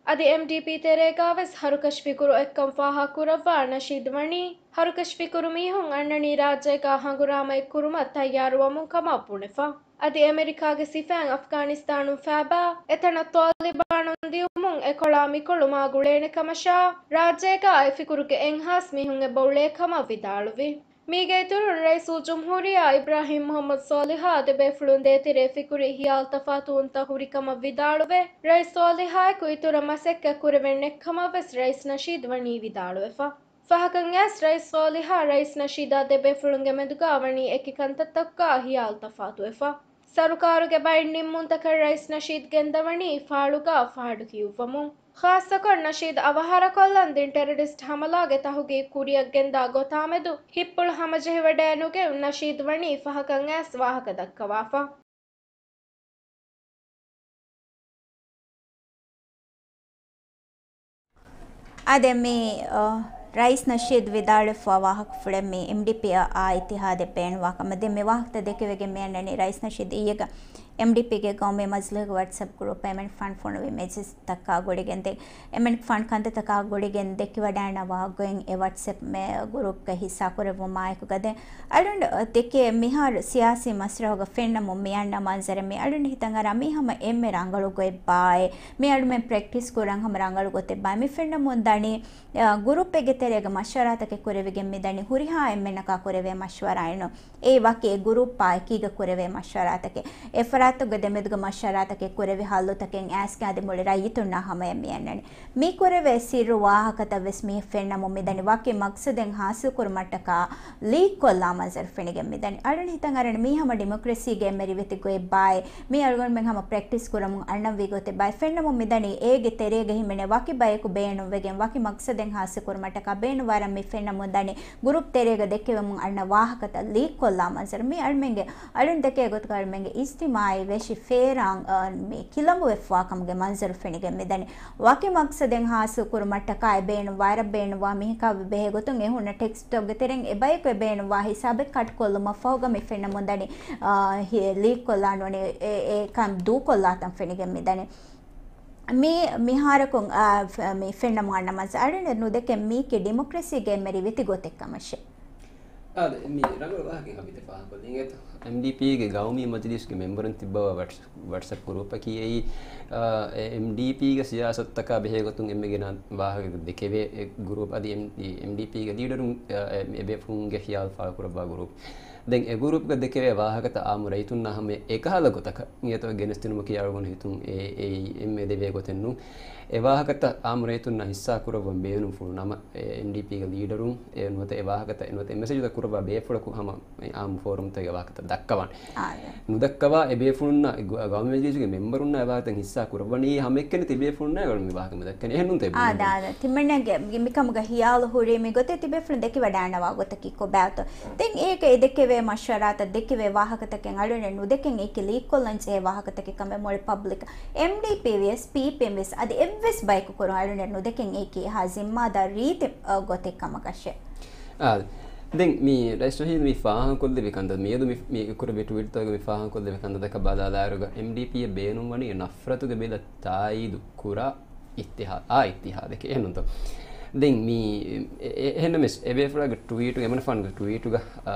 އަދި އެމްޑީޕީ ތެރޭގަވެސް ހަރުކަށި ފިކުރު އޮތްކަން ފާހަގަކުރައްވާ ނަޝީދު ވަނީ، ހަރުކަށި ފިކުރު މީހުން އަންނަނީ ރާއްޖޭގަ ހަނގުރާމައެއް ކުރުމަށް ތައްޔާރުވަމުން ކަމަށް ބުނެފަ. އަދި އެމެރިކާގެ ސިފައިން އަފްޣާނިސްތާނުން ފައިބާ އެތަނަށް ތާލިބާނުން ދިއުމުން އެކޮޅާ މިކޮޅު މާ ގުޅޭނެ ކަމަށާ، ރާއްޖޭގަ އެ ފިކުރުގެ އެއްހާސް މީހުން އެބައުޅޭ ކަމަށް ވިދާޅުވި. މީގެ އިތުރުން، ރައީސުލްޖުމްހޫރިއްޔާ އިބްރާހީމް މުޙައްމަދު ޞާލިޙާ ދެ ބޭފުޅުން ދޭތެރޭ ފިކުރީ ހިޔާލު ތަފާތުވުންތައް ހުރި ކަމަށް ވިދާޅުވެ، ރައީސް ޞާލިޙާއެކު އިތުރަށް މަސައްކަތް ކުރެވެން ނެތް ކަމަށް ވެސް ރައީސް ނަޝީދު ވަނީ ވިދާޅުވެފަ. ފަހަކަށް އައިސް ރައީސް ޞާލިޙާ ރައީސް ނަޝީދާ ދެ ބޭފުޅުންގެ މެދުގަ ވަނީ އެކި ކަންތައްތަކުގަ ހިޔާލު ތަފާތުވެފަ. ސަރުކާރުގެ ބައެއް ނިންމުންތަކަށް ރައީސް ނަޝީދު ގެންދަވަނީ ފާޑުގަ ފާޑު ކިޔުއްވަމުން. ޚާއްޞަކޮށް، ނަޝީދު އަވަހާރަކޮށްލަން ދިން ޓެރަރިސްޓް ހަމަލާގެ ތަހުގީގު ކުރިއަށް ގެންދާ ގޮތާމެދު ހިތްޕުޅު ހަމަޖެހިވަޑައެއް ނުގެން ނަޝީދު ވަނީ ފަހަކަށް އައިސް ވާހަކަ ދައްކަވާފަ. އާދެ، މި، އަ، ރައީސް ނަޝީދު ވިދާޅުވެފަ ވާހަކަފުޅެއް މި އެމްޑީޕީއަށް އާ އިއްތިހާދެއް ބޭނުންވާ ކަމަށް. ދެން މި ވާހަކަތައް ދެކެވިގެން މި އަންނަނީ ރައީސް ނަޝީދު އިއްޔެގަ އެމްޑީޕީގެ ގައުމީ މަޖިލީހުގެ ވަޓްސްއެޕް ގްރޫޕް އެމެން ފަން ފޮނުވި މެސެޖްތަކާ ގުޅިގެން ދެން އެމެން ފަން ކަންތައްތަކާ ގުޅިގެން ދެކިވަޑައިނަވާ ގޮތް އެ ވަޓްސްއެޕް މެ-، ގުރޫޕްގަ ހިއްސާކުރެއްވުމާއެކުގަ ދެން އަޅުގަނޑު ދެކޭ މިހާރު ސިޔާސީ މަސްރަހުގަ ފެންނަމުން މި އަންނަ މަންޒަރެއް މި އަޅުގަނޑު ހިތަށް އަރާ މީ ހަމަ އެންމެ ރަނގަޅު ގޮތް ބާއޭ. މި އަޅުމެން ޕްރެކްޓިސް ކުރަން ހަމަ ރަނގަޅު ގޮތެއް ބާއޭ. މި ފެންނަމުން ދަނީ، އަ، ގުރޫޕެއްގެ ތެރޭގަ މަޝްވަރާތަކެއް ކުރެވިގެން މި ދަނީ ހުރިހާ އެންމެންނަކާ ކުރެވޭ މަޝްވަރާއެއް ނޫން. އެއީ ވަކި އެ ގުރޫޕާ އެކީގަ ކުރެވޭ މަޝްވަރާތަކެއް. އެ ފަރާތުގެ ދެމެދުގަ މަޝްވަރާތަކެއް ކުރެވި ހައްލުތަކެއް އައިސްގެން އަދި މުޅި ރައްޔިތުންނާ ހަމަޔަށް މި އަންނަނީ. މި ކުރެވޭ ސިއްރު ވާހަކަތައް ވެސް މި ފެންނަމުން މިދަނީ ވަކި މަގްސަދެއް ހާސިލް ކުރުމަށްޓަކާ ލީކް ކޮށްލާ މަންޒަރު ފެނިގެން މިދަނީ. އަޅުން ހިތަށް އަރަނީ މީ ހަމަ ޑިމޮކްރެސީގެ އެންމެ ރިވެތި ގޮތް ބާއޭ. މީ އަޅުގަނޑުމެން ހަމަ ޕްރެކްޓިސް ކުރަމުން އަންނަންވީ ގޮތެއް ބާއޭ. ފެންނަމުން މިދަނީ އޭގެ ތެރޭގަ ހިމެނޭ ވަކި ބަޔަކު ބޭނުންވެގެން ވަކި މަގްސަދެއް ހާސިލް ކުރުމަށްޓަކާ ބޭނުންވާ ވަރަށް މި ފެންނަމުން ދަނީ ގުރޫޕް ތެރޭގަ ދެކެވެމުން އަންނަ ވާހަކަތައް ލީކް ކޮށްލާ މަންޒަރު. މީ އަޅުމެންގެ އަޅުން ދެކޭ ގޮތުގަ އަޅުމެންގެ އިޖްތިމާއީ ވެށި ފޭރާން، އަ، މި ކިލަނބުވެފަވާ ކަމުގެ މަންޒަރު ފެނިގެން މިދަނީ. ވަކި މަގްސަދެއް ހާސިލް ކުރުމަށްޓަކާ އެ ބޭނުންވާ ވަރަށް ބޭނުންވާ މީހަކާ ބެހޭ ގޮތުން އެ ހުންނަ ޓެކްސްޓްތަކުގެ ތެރެއިން އެ ބަޔަކު އެ ބޭނުންވާ ހިސާބެއް ކަޓް ކޮށްލުމަށް ފަހުގަ މި ފެންނަމުން ދަނީ، އާ، ހި-، ލީކް ކޮށްލާން ވަނީ އެ، އެ ކަން ދޫކޮށްލާތަން ފެނިގެން މިދަނީ. މި-، މިހާރަކުން، އާ، ފެ-، މި ފެންނަމުން އަންނަ މަންޒަރު އަޅުން ނުދެކެ މީކީ ޑިމޮކްރެސީގެ އެންމެ ރިވެތި ގޮތެއް ކަމަށޭ. އާދެ، މި ރަނގަޅު ވާހަކައެއް ހަމީދަށް ފާހަގަކޮށްލިނގޭތޯ. އެމްޑީޕީގެ ގައުމީ މަޖިލީސްގެ މެމްބަރުން ތިއްބަވާ ވަޓްސް-، ވަޓްސްއެޕް ގްރޫޕަކީ އެއީ، އާ، އެ އެމްޑީޕީގެ ސިޔާސަތުތަކާ ބެހޭގޮތުން އެންމެ ގިނަ ވާހަކަ ދެކެވޭ އެ ގްރޫޕް. އަދި އެމް-، އެމްޑީޕީގެ ލީޑަރުން، އާ، އެ އެބޭފުޅުންގެ ޚިޔާލު ފާޅުކުރައްވާ ގްރޫޕް. ދެން އެ ގްރޫޕްގަ ދެކެވޭ ވާހަކަތައް އާއްމު ރައްޔިތުންނާ ހަމަ އެކަހަލަ ގޮތަކަށް އިނގޭތޯ ގެނެސްދިނުމަކީ އަޅުގަނޑު ހިތުން އެ، އެއީ އެންމެ ދެވޭ ގޮތެއް ނޫން. އެ ވާހަކަތައް އާއްމު ރައްޔިތުންނާ ހިއްސާކުރައްވަން ބޭނުންފުޅު ނަމަ، އެ އެމްޑީޕީގެ ލީޑަރުން އެ ނުވަތަ އެ ވާހަކަތައް ނުވަތަ އެ މެސެޖުތައް ކުރައްވާ ބޭފުޅަކު ހަމަ އެ އާއްމު ފޯރަމްތަކުގެ ވާހަކަތައް ދައްކަވާނެ. އާދެ. ނުދައްކަވާ އެ ބޭފުޅުންނާ، ގަ-، ގައުމީ މަޖިލީސުގެ މެމްބަރުންނާ އެ ވާހަކަތައް ހިއްސާ ކުރައްވަނީ ހަމައެކަނި ތިބޭފުޅުންނާ ގަޑު މި ވާހަކަ މި ދައްކަނީ. އެހެންނޫންތަ އެ އާދެ، އާދެ. ތިމަންނަގެ މި-، މިކަމުގަ ހިޔާލު ހުރީ މި ގޮތެއް ތިބޭފުޅުން ދެކިވަޑާންނަވާ ގޮތަކީ ކޮބާތޯ؟ ދެން އޭގަ އެ ދެކެވޭ މަޝްވަރާތައް ދެކެވޭ ވާހަކަތަކެއް އަޅުގަނޑު ނުދެކެން އެކި ލީކްކޮށްލަން ޖެހޭ ވާހަކަތަކެއް ކަމެއް މުޅި ޕަބްލިކަށް އެމްޑީޕީ ވިޔަސް ޕީޕީއެމް ވިޔަސް އަދި އެއްވެސް ބަޔަކު ކުރުން އަޅުގަނޑު ނުދެކެން އެކި އެހާ ޒިންމާދާރު ރީތި، އަ، ގޮތެއް ކަމަކަށެއް. އާ، ދެން މި ރައީސް ނަޝީދު މި ފާހަގަކޮށްލެވި ކަންތައް، މިއަދު މި، މި ކުރެއްވި ޓްވީޓްތަކުގަ މި ފާހަގަކޮށްލެވި ކަންތައްތަކަށް ބަލާލާއިރުގަ، އެމްޑީޕީއަށް ބޭނުންވަނީ ނަފްރަތުގެ ބިލަށް ތާއީދު ކުރާ އިއްތިހާ-، އާ އިއްތިހާދެކޭ. އެހެންނޫންތޯ؟ ދެން މި، އެ-، އެ-، އެހެންނަމަވެސް، އެބޭފުޅާގެ ޓްވީޓު، އެމަނިކުފާނުގެ ޓްވީޓުގަ، އާ،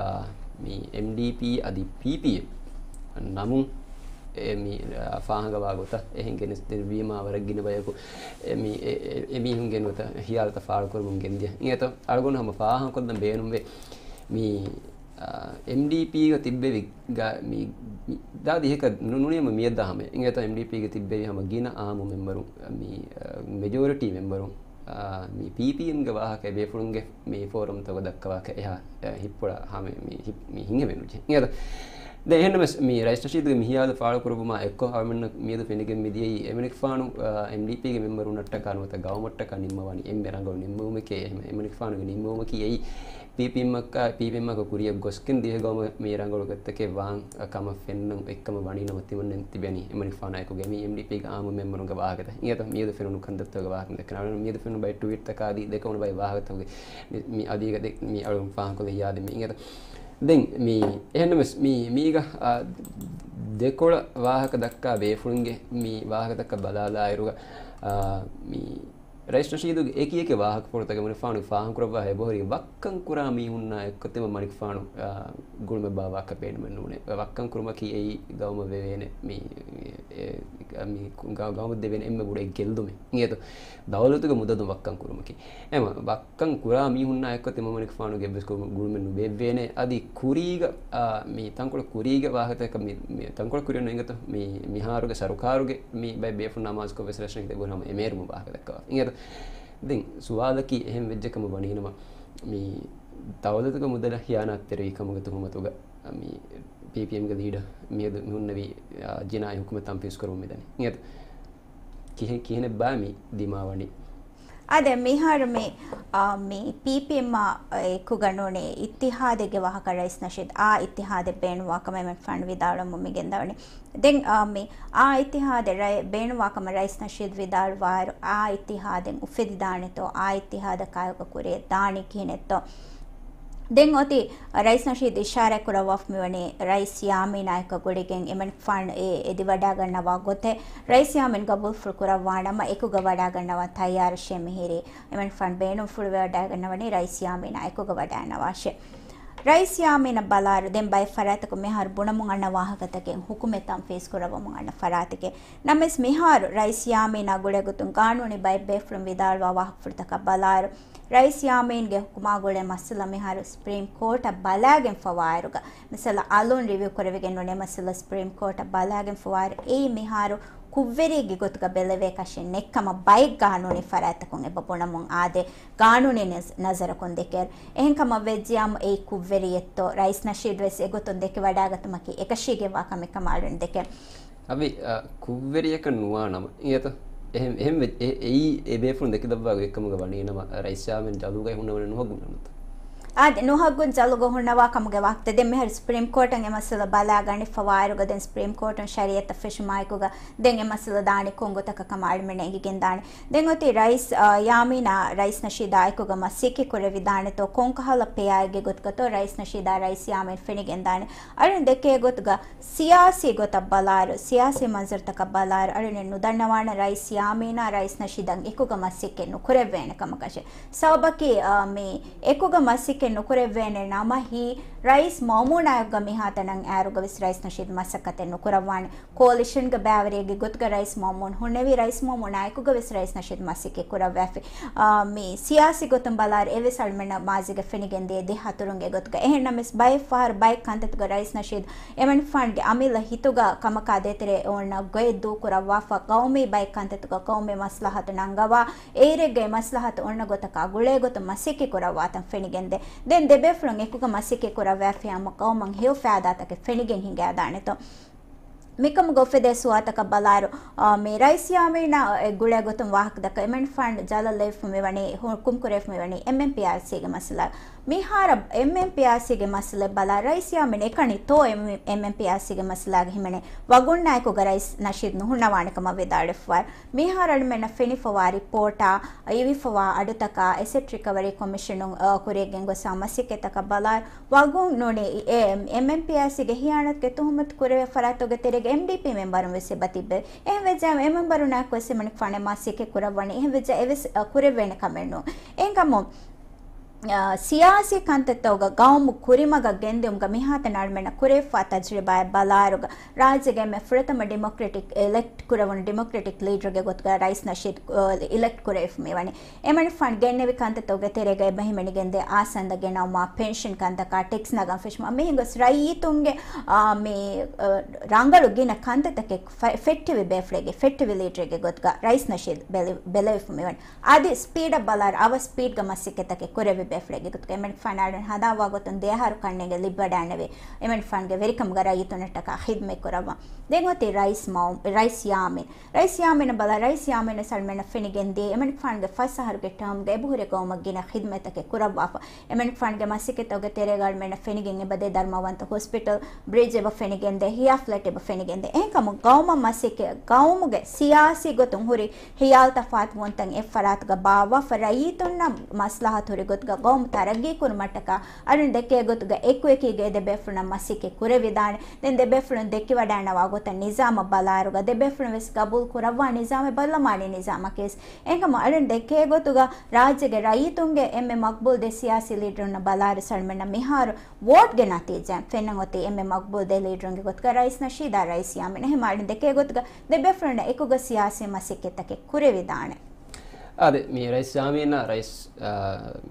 މި އެމްޑީޕީ އަދި ޕީޕީއެމް ނަމުން އެ މި، އާ، ފާހަގަވާ ގޮތަށް އެހެން ގެނެސްދެއްވީމާ ވަރަށް ގިނަ ބަޔަކު އެ މި، އެ، އެ، އެމީހުންގެ ނުވަތަ ހިޔާލުތައް ފާޅުކުރަމުން ގެންދިޔަ. އިނގޭތޯ؟ އަޅުގަނޑު ހަމަ ފާހަގަކޮށްލަން ބޭނުންވޭ. މި، އާ، އެމްޑީޕީގަ ތިއްބެވި ގަ-، މި، މި، ދާދި ހެކަ ނު-، ނުނިޔަމަ މިއަދާ ހަމަ. އިނގޭތޯ؟ އެމްޑީޕީގަ ތިއްބެވި ހަމަ ގިނަ އާއްމު މެމްބަރުން، މި، އާ، މެޖޯރިޓީ މެމްބަރުން، އާ، މި ޕީޕީއެމްގެ ވާހަކަ އެބޭފުޅުންގެ މި ފޯރަމްތަކުގަ ދައްކަވާކަށް އެހާ، އެ، ހިއްޕުޅަށް ހަމަ މި ހި-، މި ހިނގެވެނުޖެ. އިނގޭތޯ؟ ދެން އެހެންނަމަވެސް، މި ރައީސް ނަޝީދުގެ މި ހިޔާލު ފާޅުކުރުއްވުމާ އެއްކޮށް، އަޅުމެންނަށް މިއަދު ފެނިގެން މިދިޔައީ، އެމަނިކުފާނު، އާ، އެމްޑީޕީގެ މެމްބަރުންނަށްޓަކާ ނުވަތަ ގައުމަށްޓަކާ ނިންމަވާނީ އެންމެ ރަނގަޅު ނިންމުމެކޭ. އެހެން އެމަނިކުފާނުގެ ނިންމުމަކީ އެއީ، ޕީޕީއެމްއަކާ، ޕީޕީއެމްއަކާ ކުރިއަށް ގޮސްގެން ދިވެހި ގައުމަށް މި ރަނގަޅު ގޮތްތަކެއް ވާން ކަމަށް ފެންނަން އެއްކަމަށް ވަނީ ނަމަ ތިމަންނަ ތިބެނީ އެމަނިކުފާނާއެކުގައި މި އެމްޑީޕީގެ އާއްމު މެމްބަރުންގެ ވާހަކަތައް. އިނގޭތޯ؟ މިއަދު ފެނުނު ކަންތައްތަކުގެ ވާހަކަ ދެކެން. އަޅުގަނޑު މިއަދު ފެނުނު ބައެއް ޓްވީޓްތަކާ އަދި ދެކެވުނު ބައެއް ވާހަކަތަކުގެ މި، މި އަދީގަ ދެ-، މި އަޅުގަނޑު ފާހަގަކޮށްލަން ޔާދެއް މި. އިނގޭތޯ؟ ދެން މި އެހެންނަމަވެސް މި، މީގަ، އާ، ދެކޮޅަށް ވާހަކަ ދައްކާ ބޭފުޅުންގެ މި ވާހަކަދައްކަ ބަލާލާއިރުގަ، އާ، މި ރައީސް ނަޝީދުގެ އެކި އެކި ވާހަކަފުޅުތަކެއް މަނިކުފާނު ފާހަގަކުރައްވާ އެބަހުރި ވައްކަން ކުރާ މީހުންނާ އެއްކޮށް ތިމަން މަނިކުފާނު، އާ، ގުޅުމެއް ބާއްވާކަށް ބޭނުމެއް ނޫނޭ. ވައްކަން ކުރުމަކީ އެއީ ގައުމަށް ވެވޭނެ މި، އެ، މި ގަ-، ގައުމަށް ދެވޭނެ އެންމެ ބޮޑު އެއް ގެއްލުމެއް. އިނގޭތޯ؟ ދައުލަތުގެ މުދަލުން ވައްކަން ކުރުމަކީ. އެމަ ވައްކަން ކުރާ މީހުންނާ އެއްކޮށް ތިމަން މަނިކުފާނުގެ އެއްވެސް ގުޅުމެއް ނުބޭއްވޭނެ. އަދި ކުރީގަ، އާ، މި ތަންކޮޅެއް ކުރީގެ ވާހަކަތަކަށް މި، މި ތަންކޮޅެއް ކުރިއަށް ނުއިނގޭތޯ؟ މި، މިހާރުގެ ސަރުކާރުގެ މި ބައެއް ބޭފުންނާ މާޒްކޮށް ވެސް ރައީސް ނަޝީދު އެބަހުރި ހަމަ އެމޭރުމު ވާހަކަ ދައްކަވާ. އިނގޭތޯ؟ ދެން ސުވާލަކީ އެހެން ވެއްޖެ ކަމަށް ވަނީނަމަ، މި ދައުލަތުގެ މުދަލަށް ހިޔާނާތްތެރިވި ކަމުގެ ތުހުމަތުގަ މި ޕީޕީއެމްގެ ލީޑަރ މިއަދު މި ހުންނެވި، އާ، ޖިނާއީ ހުކުމެއް ތަންފީޒު ކުރަމުން މިދަނީ. އިނގޭތޯ؟ ކިހެން، ކިހިނެއްބާ މި ދިމާވަނީ؟ އާދެ، މިހާރު މި، އާ، މި ޕީޕީއެމްއާ އެކުގަ ނޫނީ އިއްތިހާދެއްގެ ވާހަކަ ރައީސް ނަޝީދު އާ އިއްތިހާދެއް ބޭނުންވާ ކަމަށް އެމަނިކުފާނު ވިދާޅުވަމުން މި ގެންދަވަނީ. ދެން، އާ، މި އާ އިއްތިހާދެއް ރައެ-، ބޭނުންވާ ކަމަށް ރައީސް ނަޝީދު ވިދާޅުވާއިރު، އާ އިއްތިހާދެއް އުފެދިދާނެތޯ، އާ އިއްތިހާދަކާއެކު ކުރިއަށް ދާނީ ކިހިނެއްތޯ؟ ދެން އޮތީ ރައީސް ނަޝީދު އިޝާރާތް ކުރައްވާފަ މިވަނީ ރައީސް ޔާމީނާއެކު ގުޅިގެން އެމަނިކުފާނު އެ އެދިވަޑާގަންނަވާ ގޮތެއް. ރައީސް ޔާމީން ގަބޫލުފުޅު ކުރައްވާނަމަ އެކުގަ ވަޑާގަންނަވާ ތައްޔާރަށޭ މިހިރީ. އެމަނިކުފާނު ބޭނުންފުޅުވެ ވަޑާގަންނަވަނީ ރައީސް ޔާމީނާ އެކުގަ ވަޑާނަވާށޭ. ރައީސް ޔާމީނަށް ބަލާއިރު ދެން ބައެއް ފަރާތަކުން މިހާރު ބުނަމުން އަންނަ ވާހަކަތަކެއް ހުކުމެއް ތަންފީޒު ކުރައްވަމުން އަންނަ ފަރާތެކޭ. ނަމަވެސް މިހާރު ރައީސް ޔާމީނާ ގުޅޭ ގޮތުން ގާނޫނީ ބައެއް ބޭފުޅުން ވިދާޅުވާ ވާހަކަފުޅުތަކަށް ބަލާއިރު، ރައީސް ޔާމީންގެ ހުކުމާ ގުޅޭ މައްސަލަ މިހާރު ސުޕްރީމް ކޯޓަށް ބަލާގެންފަވާއިރުގަ، މިސާލަށް އަލުން ރިވިއު ކުރެވިގެން ނޫނޭ މައްސަލަ ސުޕްރީމް ކޯޓަށް ބަލާގެންފަވާއިރު، އެއީ މިހާރު ކުށްވެރިއެއްގެ ގޮތުގަ ބެލެވޭކަށެއް ނެތްކަމަށް ބައެއް ގާނޫނީ ފަރާތްތަކުން އެބަ ބުނަމުން އާދޭ، ގާނޫނީ ނަޒް-، ނަޒަރަކުން ދެކޭ. އެހެންކަމަށް ވެއްޖިޔާމު އެއީ ކުށްވެރިއެއްތޯ؟ ރައީސް ނަޝީދު ވެސް އެގޮތުން ދެކިވަޑާގަތުމަކީ އެކަށީގެންވާ ކަމެއް ކަމަށް އަޅުން ދެކެން. އަވި، އަ، ކުށްވެރިޔަކަށް ނުވާނަމަ، އިނގޭތޯ؟ އެހެން، އެހެން ވެ-، އެ-، އެއީ އެ ބޭފުޅުން ދެކިލައްވާ ގޮތްކަމުގަ ވަނީނަމަ، ރައީސް ޔާމީން ޖަލުގައި ހުންނަވަނީ ނުހައްގުން ނަމަތަ؟ އާދެ، ނުހައްގުން ޖަލުގަ ހުންނަވާ ކަމުގެ ވާހަކަ. ދެން މިހާރު ސުޕްރީމް ކޯޓަށް އެ މައްސަލަ ބަލާ ގަނެފަވާއިރުގަ، ދެން ސުޕްރީމް ކޯޓުން ޝަރީއަތްތައް ފެށުމާއެކުގަ، ދެން އެ މައްސަލަ ދާނީ ކޮން ގޮތަކަށް ކަމަށް އަޅުމެންނަށް އެނގިގެން ދާނެ. ދެން އޮތީ ރައީސް، އާ، ޔާމީނާ ރައީސް ނަޝީދާ އެކުގަ މަސައްކަތް ކުރެވިދާނެތޯ، ކޮންކަހަލަ ޕެއާއެއްގެ ގޮތުގަތޯ ރައީސް ނަޝީދާ ރައީސް ޔާމީން ފެނިގެންދާނެ. އަޅުން ދެކޭ ގޮތުގަ ސިޔާސީ ގޮތަށް ބަލާއިރު، ސިޔާސީ މަންޒަރުތަކަށް ބަލާއިރު، އަޅުން ނުދަންނަވާނެ ރައީސް ޔާމީނާ ރައީސް ނަޝީދަށް އެކުގަ މަސައްކަތް ނުކުރެއްވޭނެ ކަމަކަށެއް. ސަބަބަކީ، އާ، މި އެކުގަ މަސައްކަތް ނުކުރެއްވޭނެ ނަމަ ހީ ރައީސް މައުމޫނާއެކުގަ މިހާތަނަށް އައިރުގަ ވެސް ރައީސް ނަޝީދު މަސައްކަތެއް ނުކުރައްވާނެ. ކޯލިޝަންގެ ބައިވެރިއެއްގެ ގޮތުގަ ރައީސް މައުމޫން ހުންނެވި، ރައީސް މައުމޫނާ އެކުގަ ވެސް ރައީސް ނަޝީދު މަސައްކަތް ކުރައްވާފި. އާ، މި ސިޔާސީ ގޮތުން ބަލާއިރު އެވެސް އަޅުމެންނަށް މާޒީގަ ފެނިގެންދިޔަ ދެ ހަތުރުންގެ ގޮތުގަ. އެހެންނަމަވެސް ބައެއް ފަހަރު ބައެއް ކަންތައްތަކުގަ ރައީސް ނަޝީދު އެމަނިކުފާނުގެ އަމިއްލަ ހިތުގަ ކަމަކާ ދޭތެރޭ އޮންނަ ގޮތް ދޫކުރައްވާފަ، ގައުމީ ބައެއް ކަންތައްތަކުގަ ގައުމީ މަސްލަހަތު ނަންގަވާ، އޭރެއްގައި މަސްލަހަތު އޮންނަ ގޮތަކާ ގުޅޭ ގޮތުން މަސައްކަތް ކުރައްވާތަން ފެނިގެންދޭ. ދެން ދެބޭފުޅުން އެކުގަ މަސައްކަތް ކުރައްވާފިއްޔާމު ގައުމަށް ހެޔޮ ފައިދާތަކެއް ފެނިގެން ހިނގައިދާނެތޯ؟ މިކަމުގަ އުފެދޭ ސުވާލުތަކަށް ބަލާއިރު، އާ، މި ރައީސް ޔާމީނާ އެ ގުޅޭ ގޮތުން ވާހަކަ ދައްކަ އެމަނިކުފާނު ޖަލަށް ލެވިފަ މިވަނީ ހު-، ހުކުމް ކުރެވިފަ މިވަނީ އެމްއެމްޕީއާރްސީގެ މައްސަލަ. މިހާރަށް އެމްއެމްޕީއާރްސީގެ މައްސަލަ ބަލާ ރައީސް ޔާމީން އެކަނި ތޯ އެމް-، އެމްއެމްޕީއާރްސީގެ މައްސަލާގެ ހިމެނޭ ވަގުންނާއެކުގަ ރައީސް ނަޝީދު ނުހުންނަވާނެ ކަމަށް ވިދާޅުވެފަވާ. މިހާރަށް އަޅުމެންނަށް ފެނިފަވާ ރިޕޯޓާ އިވިފަވާ އަޑުތަކާ އެސެޓް ރިކަވަރީ ކޮމިޝަނުން، އާ، ކުރިޔަށް ގެންގޮސްފަ މަސައްކަތްތަކަށް ބަލާއިރު، ވަގުން ނޫނީ އެ-، އެމްއެމްޕީއާރްސީގެ ހިޔާނަތުގެ ތުހުމަތު ކުރެވޭ ފަރާތުގެ ތެރޭގަ އެމްޑީޕީ މެމްބަރުން ވެސް އެބަ ތިއްބެވި. އެހެން ވެއްޖާމަ އެ މެމްބަރުންނާއެކު ވެސް އެމަނިކުފާނެއް މަސައްކަތް ކުރައްވަނީ. އެހެން ވެއްޖާ އެވެސް، އަ، ކުރެވޭނެ ކަމެއް ނޫން. އެހެންކަމުން، އާ، ސިޔާސީ ކަންތައްތަކުގަ ގައުމު ކުރިމަގަށް ގެންދިއުމުގަ މިހާތަނަށް އަޅުމެންނަށް ކުރެވިފާ ތަޖުރިބާއެއް ބަލާއިރުގަ، ރާއްޖޭގެ އެންމެ ފުރަތަމަ ޑިމޮކްރެޓިކް އިލެކްޓް ކުރެވުނު ޑިމޮކްރެޓިކް ލީޑަރުގެ ގޮތުގަ ރައީސް ނަޝީދު، އާ، އިލެކްޓް ކުރެވިފަ މިވަނީ. އެމަނިކުފާނު ގެންނެވި ކަންތައްތަކުގެ ތެރޭގަ އެބަ ހިމެނިގެންދޭ އާސަންދަ ގެނައުމާ، ޕެންޝަން ކަންތަކާ، ޓެކްސް ނަގަން ފެށުމާ މިހެން ގޮސް ރައްޔިތުންގެ، އާ، މި، އާ، ރަނގަޅު ގިނަ ކަންތައްތަކެއް ފެ-، ފެއްޓެވި ބޭފުޅެއްގެ، ފެއްޓެވި ލީޑަރެއްގެ ގޮތުގަ ރައީސް ނަޝީދު ބެލެ-، ބެލެވިފަ މިވަނީ. އަދި ސްޕީޑަށް ބަލާއިރު އަވަސް ސްޕީޑްގަ މަސައްކަތްތަކެއް ކުރެވި ބޭފުޅެއްގެ ގޮތުގަ އެމަނިކުފާނާ އަޅުން ހަނދާންވާ ގޮތުން ދެ އަހަރު ކަންނޭނގެ ލިބިވަޑައިގެންނެވި އެމަނިކުފާނުގެ ވެރިކަމުގަ ރައްޔިތުންނަށްޓަކާ ޚިދުމަތް ކުރައްވާ. ދެން އޮތީ ރައީސް މައު-، ރައީސް ޔާމީން. ރައީސް ޔާމީނަށް ބަލާ، ރައީސް ޔާމީނަށް އަޅުމެންނަށް ފެނިގެންދިޔަ އެމަނިކުފާނުގެ ފަސް އަހަރުގެ ޓާމްގަ އެބަހުރި ގައުމަށް ގިނަ ޚިދުމަތްތަކެއް ކުރައްވާފަ. އެމަނިކުފާނުގެ މަސައްކަތްތަކުގެ ތެރޭގަ އަޅުމެންނަށް ފެނިގެން އެބަދޭ ދަރުމަވަންތަ ހޮސްޕިޓަލް، ބްރިޖް އެބަ ފެނިގެންދޭ، ހިޔާ ފްލެޓް އެބަ ފެނިގެންދޭ. އެހެންކަމުން ގައުމަށް މަސައްކަތް، ގައުމުގެ ސިޔާސީ ގޮތުން ހުރި ހިޔާލު ތަފާތުވުންތައް އެއްފަރާތުގަ ބާއްވާފަ، ރައްޔިތުންނަށް މަސްލަހަތު ހުރި ގޮތުގަ ގައުމު ތަރައްގީ ކުރުމަށްޓަކާ އަޅުން ދެކޭ ގޮތުގަ އެކުއެކީގަ އެ ދެބޭފުޅުންނަށް މަސައްކަތް ކުރެވިދާނެ. ދެން ދެބޭފުޅުން ދެކިވަޑައިންނަވާ ގޮތަށް ނިޒާމަށް ބަލާއިރުގަ ދެބޭފުޅުން ވެސް ގަބޫލު ކުރައްވާ ނިޒާމެއް ބަރްލަމާނީ ނިޒާމަކީ ވެސް. އެހެންކަމުން އަޅުން ދެކޭ ގޮތުގަ ރާއްޖޭގެ ރައްޔިތުންގެ އެންމެ މަގްބޫލް ދެ ސިޔާސީ ލީޑަރުންނަށް ބަލާއިރު އަޅުމެންނަށް މިހާރު ވޯޓްގެ ނަތީޖާއިން ފެންނަން އޮތީ އެންމެ މަގްބޫލް ދެ ލީޑަރުންގެ ގޮތުގަ ރައީސް ނަޝީދާ ރައީސް ޔާމީން. އެހެން އަޅުން ދެކޭ ގޮތުގަ ދެބޭފުޅުންނަށް އެކުގަ ސިޔާސީ މަސައްކަތްތަކެއް ކުރެވިދާނެ. އާދެ، މި ރައީސް ޔާމީނާ ރައީސް، އާ،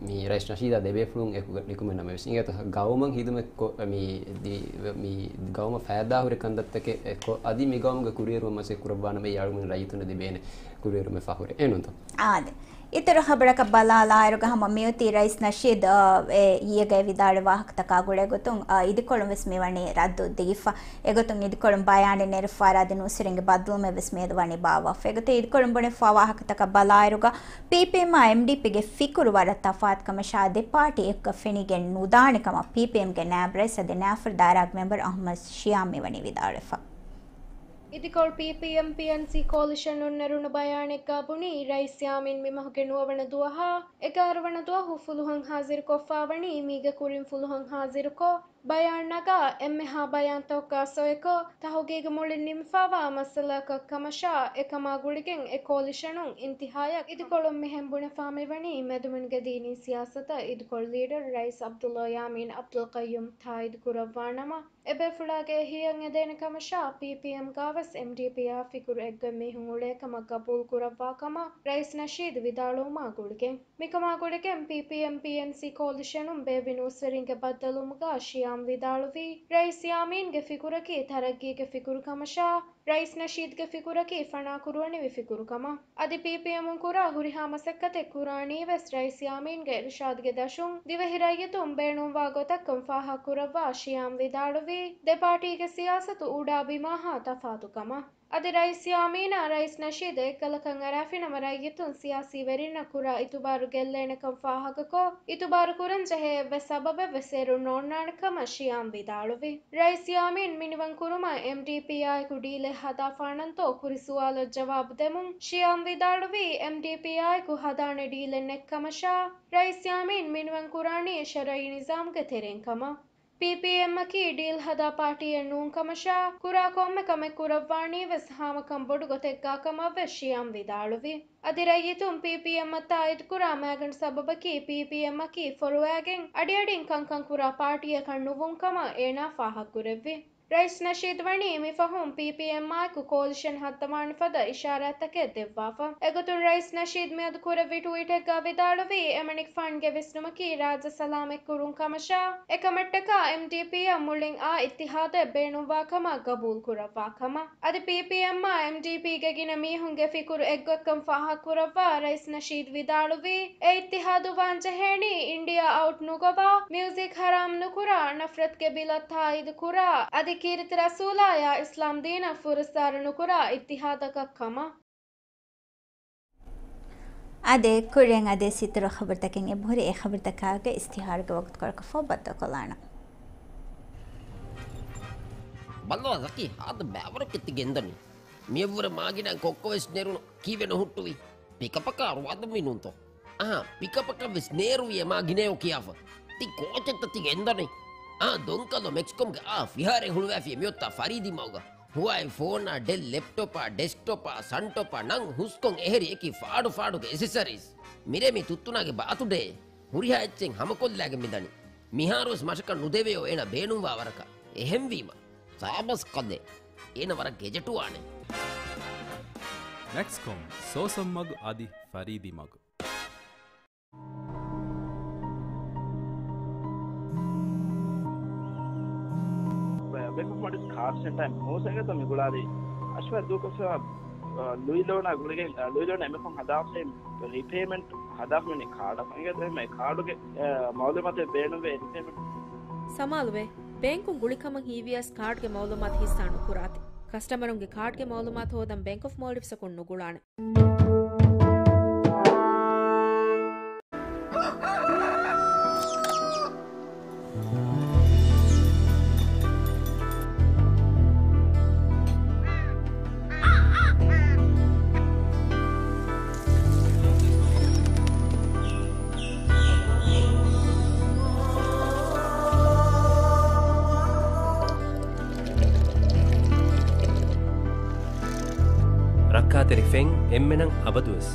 މި ރައީސް ނަޝީދާ ދެބޭފުޅުން އެކުގަ ނިކުމެ ނަމަވެސް، އިނގޭތޯ ގައުމަށް ހިދުމަތް ކޮ-، މި ދި-، މި ގައުމަށް ފައިދާހުރި ކަންތައްތަކެއް ކޮ-، އަދި މި ގައުމުގެ ކުރިއެރުމަށް މަސައްކަތް ކުރައްވާނަމަ އަޅުގަނޑު ރައްޔިތުންނަށް ލިބޭނެ ކުރިއެރުމެއް ފަހުރެއް. އެހެންތޯ؟ އާދެ. އިތުރު ޚަބަރަކަށް ބަލާލާއިރުގަ ހަމަ މިއޮތީ ރައީސް ނަޝީދު، އާ، އެ އިއްޔެގައި ވިދާޅުވި ވާހަކަތަކާ ގުޅޭ ގޮތުން، އާ، އިދިކޮޅުން ވެސް މިވަނީ ރައްދު ދީފަ. އެގޮތުން އިދިކޮޅުން ބަޔާނެއް ނެރެފަ އަދި ނޫސްވެރިންގެ ބައްދަލުވުމެއް ވެސް މިއަދު ވަނީ ބާއްވާފަ. އެގޮތުން އިދިކޮޅުން ބުނެފަ ވާހަކަތަކަށް ބަލާއިރުގަ، ޕީޕީއެމްއާ އެމްޑީޕީގެ ފިކުރު ވަރަށް ތަފާތު ކަމަށާ ދެ ޕާޓީ އެކުގަ ފެނިގެން ނުދާނެ ކަމަށް ޕީޕީއެމްގެ ނާއިބް ރައީސް އަދި ނާފަރު ދާއިރާގެ މެމްބަރު އަޙްމަދު ޝިޔާމް މިވަނީ ވިދާޅުވެފަ. އިދިކޮޅު ޕީޕީއެމް ޕީއެންސީ ކޯލިޝަނުން ނެރުނު ބަޔާނެއްގަ ބުނީ، ރައީސް ޔާމީން މިމަހުގެ ނުވަވަނަ ދުވަހާ އެގާރަ ވަނަ ދުވަހު ފުލުހުން ހާޒިރުކޮށްފާވަނީ މީގެ ކުރިން ފުލުހުން ހާޒިރުކޮށް، ބަޔާން ނަގާ އެންމެހާ ބަޔާންތަކަށް ސޮއެކޮށް، ތަހުގީގު މުޅިން ނިމިފާވާ މައްސަލައަކަށް ކަމަށާ، އެކަމާ ގުޅިގެން އެ ކޯލިޝަނުން އިންތިހާޔަށް އިދިކޮޅުން މިހެން ބުނެފާ މިވަނީ، މެދުމިނުގެ ދީނީ ސިޔާސަތަށް އިދިކޮޅު ލީޑަރު ރައީސް ޢަބްދުﷲ ޔާމީން ޢަބްދުލް ޤައްޔޫމް ތާއީދު ކުރައްވާ ނަމަ، އެބޭފުޅާގެ ހިޔަން އެދޭނެ ކަމަށާ، ޕީޕީއެމްގާވެސް އެމްޑީޕީއާ ފިކުރު އެއްގޮތް މީހުން އުޅޭ ކަމަށް ގަބޫލު ކުރައްވާ ކަމަށް ރައީސް ނަޝީދު ވިދާޅުވުމާ ގުޅިގެން، މިކަމާ ގުޅިގެން ޕީޕީއެމް ޕީއެންސީ ކޯލިޝަނުން ބޭއްވި ނޫސްވެރިންގެ ބައްދަލުވުމުގަ ޝިޔާމް ވިދާޅުވީ، ރައީސް ޔާމީންގެ ފިކުރަކީ ތަރައްގީގެ ފިކުރު ކަމަށާ، ރައީސް ނަޝީދުގެ ފިކުރަކީ ފަނާ ކުރުވަނިވި ފިކުރު ކަމަށް. އަދި ޕީޕީއެމުން ކުރާ ހުރިހާ މަސައްކަތެއް ކުރާނީ ވެސް ރައީސް ޔާމީންގެ އިރުޝާދުގެ ދަށުން ދިވެހި ރައްޔިތުން ބޭނުންވާ ގޮތަށްކަން ފާހަގަ ކުރައްވާ ޝިޔާމް ވިދާޅުވީ، ދެ ޕާޓީގެ ސިޔާސަތު އުޑާ ބިމާހާ ތަފާތު ކަމަށް. އަދި ރައީސް ޔާމީނާ ރައީސް ނަޝީދު އެއްކަލަކަށް އަރާފިނަމަ ރައްޔިތުން ސިޔާސީ ވެރިންނަށް ކުރާ އިތުބާރު ގެއްލޭނެކަން ފާހަގަކޮށް، އިތުބާރު ކުރަންޖެހޭ އެއްވެސް ސަބަބެއްވެސް އޭރުން ނޯންނާނެ ކަމަށް ޝިޔާމް ވިދާޅުވި. ރައީސް ޔާމީން މިނިވަން ކުރުމަށް އެމްޑީޕީއާއެކު ޑީލެއް ހަދާފާނަންތޯ ކުރި ސުވާލަށް ޖަވާބު ދެމުން ޝިޔާމް ވިދާޅުވީ، އެމްޑީޕީއާއެކު ހަދާނެ ޑީލެއް ނެތްކަމަށާ، ރައީސް ޔާމީން މިނިވަން ކުރާނީ ޝަރުއީ ނިޒާމްގެ ތެރެއިން ކަމަށް. ޕީޕީއެމްއަކީ ޑީލް ހަދާ ޕާޓީއެއް ނޫންކަމަށާ، ކުރާ ކޮންމެ ކަމެއް ކުރައްވާނީވެސް ހާމަކަން ބޮޑު ގޮތެއްގާކަމަށްވެސް ޝިޔާމް ވިދާޅުވި. އަދި ރައްޔިތުން ޕީޕީއެމްއަށް ތާއީދުކުރާ މައިގަނޑު ސަބަބަކީ ޕީޕީއެމްއަކީ ފޮރުވާގެން އަޑިއަޑިން ކަންކަން ކުރާ ޕާޓީއަކަށް ނުވުން ކަމަށް އޭނާ ފާހަގަކުރެއްވި. ރައީސް ނަޝީދު ވަނީ މިފަހުން ޕީޕީއެމްއާއެކު ކޯލިޝަން ހައްދަވާނެ ފަދަ އިޝާރާތްތަކެއް ދެއްވާފަ. އެގޮތުން ރައީސް ނަޝީދު މިއަދު ކުރެއްވި ޓްވީޓެއްގަ ވިދާޅުވީ، އެމަނިކުފާނުގެ ވިސްނުމަކީ ރާއްޖެ ސަލާމަތްކުރުން ކަމަށާ، އެކަމަށްޓަކާ އެމްޑީޕީއަށް މުޅިން އާ އިއްތިހާދެއް ބޭނުންވާ ކަމަށް ގަބޫލު ކުރައްވާ ކަމަށް. އަދި ޕީޕީއެމްއާ އެމްޑީޕީގެ ގިނަ މީހުންގެ ފިކުރު އެއްގޮތްކަން ފާހަގަކުރައްވާ ރައީސް ނަޝީދު ވިދާޅުވީ، އެ އިއްތިހާދު ވާން ޖެހޭނީ އިންޑިއާ އައުޓް ނުގޮވާ، މިއުޒިކް ހަރާމް ނުކުރާ، ނަފްރަތުގެ ބިލަށް ތާއީދު ކުރާ، އަދި ކީރިތި ރަސޫލާއާ އިސްލާމް ދީނަށް ފުރައްސާރަ ނުކުރާ އިއްތިހާދަކަށް ކަމަށް. އާދެ، ކުރިއަށް އާދެ، އިތުރު ޚަބަރުތަކެއް އެބަހުރި. އެ ޚަބަރުތަކާގެ އިސްތިހާރުގެ ވަގުތުކޮޅަކަށް ފަހު ބައްދަލުކޮށްލާނަން. ބައްލަވާ ޒަކީ، ހާދަ ބައިވަރަކަށް ތި ގެންދަނީ. މިއަށްވުރެ މާގިނަ ކޮއްކޮވެސް ނެރުނު ކީއްވެ ނުހުއްޓުވީ؟ ޕިކަޕަކާ ރުވާދުންވީ ނޫންތޯ؟ އަހާ، ޕިކަޕަކަށް ވެސް ނޭރުވި އެ މާ ގިނައޭ ކިޔާފަ. ތި ކޯޗެއްތަ ތި ގެންދަނީ؟ އާ، ދޮންކަލޯ މެކްސްކޮމްގެ އާ ފިހާރައެއް ހުޅުވާފި މިއޮތާ ފަރީދީ މަގުގަ. ހުވާއި ފޯނާ، ޑެލް ލެޕްޓޮޕާ، ޑެސްކްޓޮޕާ، ސަންޓޮޕާ ނަން ހުސްކޮން އެހެރި އެކި ފާޑު ފާޑުގެ އެސެސަރީސް. މިރޭ މި ތުއްތުނާގެ ބާތުޑޭ. ހުރިހާ އެއްޗެއް ހަމަކޮށްލާގެން މިދަނީ. މިހާރުވެސް މަށަކަށް ނުދެވެޔޯ އޭނަ ބޭނުންވާ ވަރަކަށް. އެހެންވީމަ، ސާބަސް ކަލޭ. އޭނަ ވަރަށް ގެޖެޓުވާނެ. މެކްސްކޮމް، ސޯސަން މަގު އަދި ފަރީދީ މަގު. ބޭކަށް މޮޑިސް ކާޑް ސެންޓަރ މޫސައިގެތަ މި ގުޅާލީ؟ އަޝްވާ ދޫކޮށްފަ، ލުއި ލޯނާ ގުޅިގެން، ލުއި ލޯނާ އެމެކޮން ހަދާފައި ރިޕޭމެންޓް ހަދާފަ މިނި ކާޑަށް އެނގޭތަ އެ ކާޑުގެ މައުލޫމާތެއް ބޭނުންވޭ ރިޕޭމެންޓް. ސަމާލުވޭ، ބޭންކުން ގުޅިކަމަށް ހީވިޔަސް ކާޑްގެ މައުލޫމާތު ހިއްސާ ނުކުރާތި. ކަސްޓަމަރުންގެ ކާޑްގެ މައުލޫމާތު ހޯދަން ބޭންކް އޮފް މޯލްޑިވްސްއަކުން ނުގުޅާނެ. ރައްކާތެރި ފެން އެންމެނަށް އަބަދުވެސް.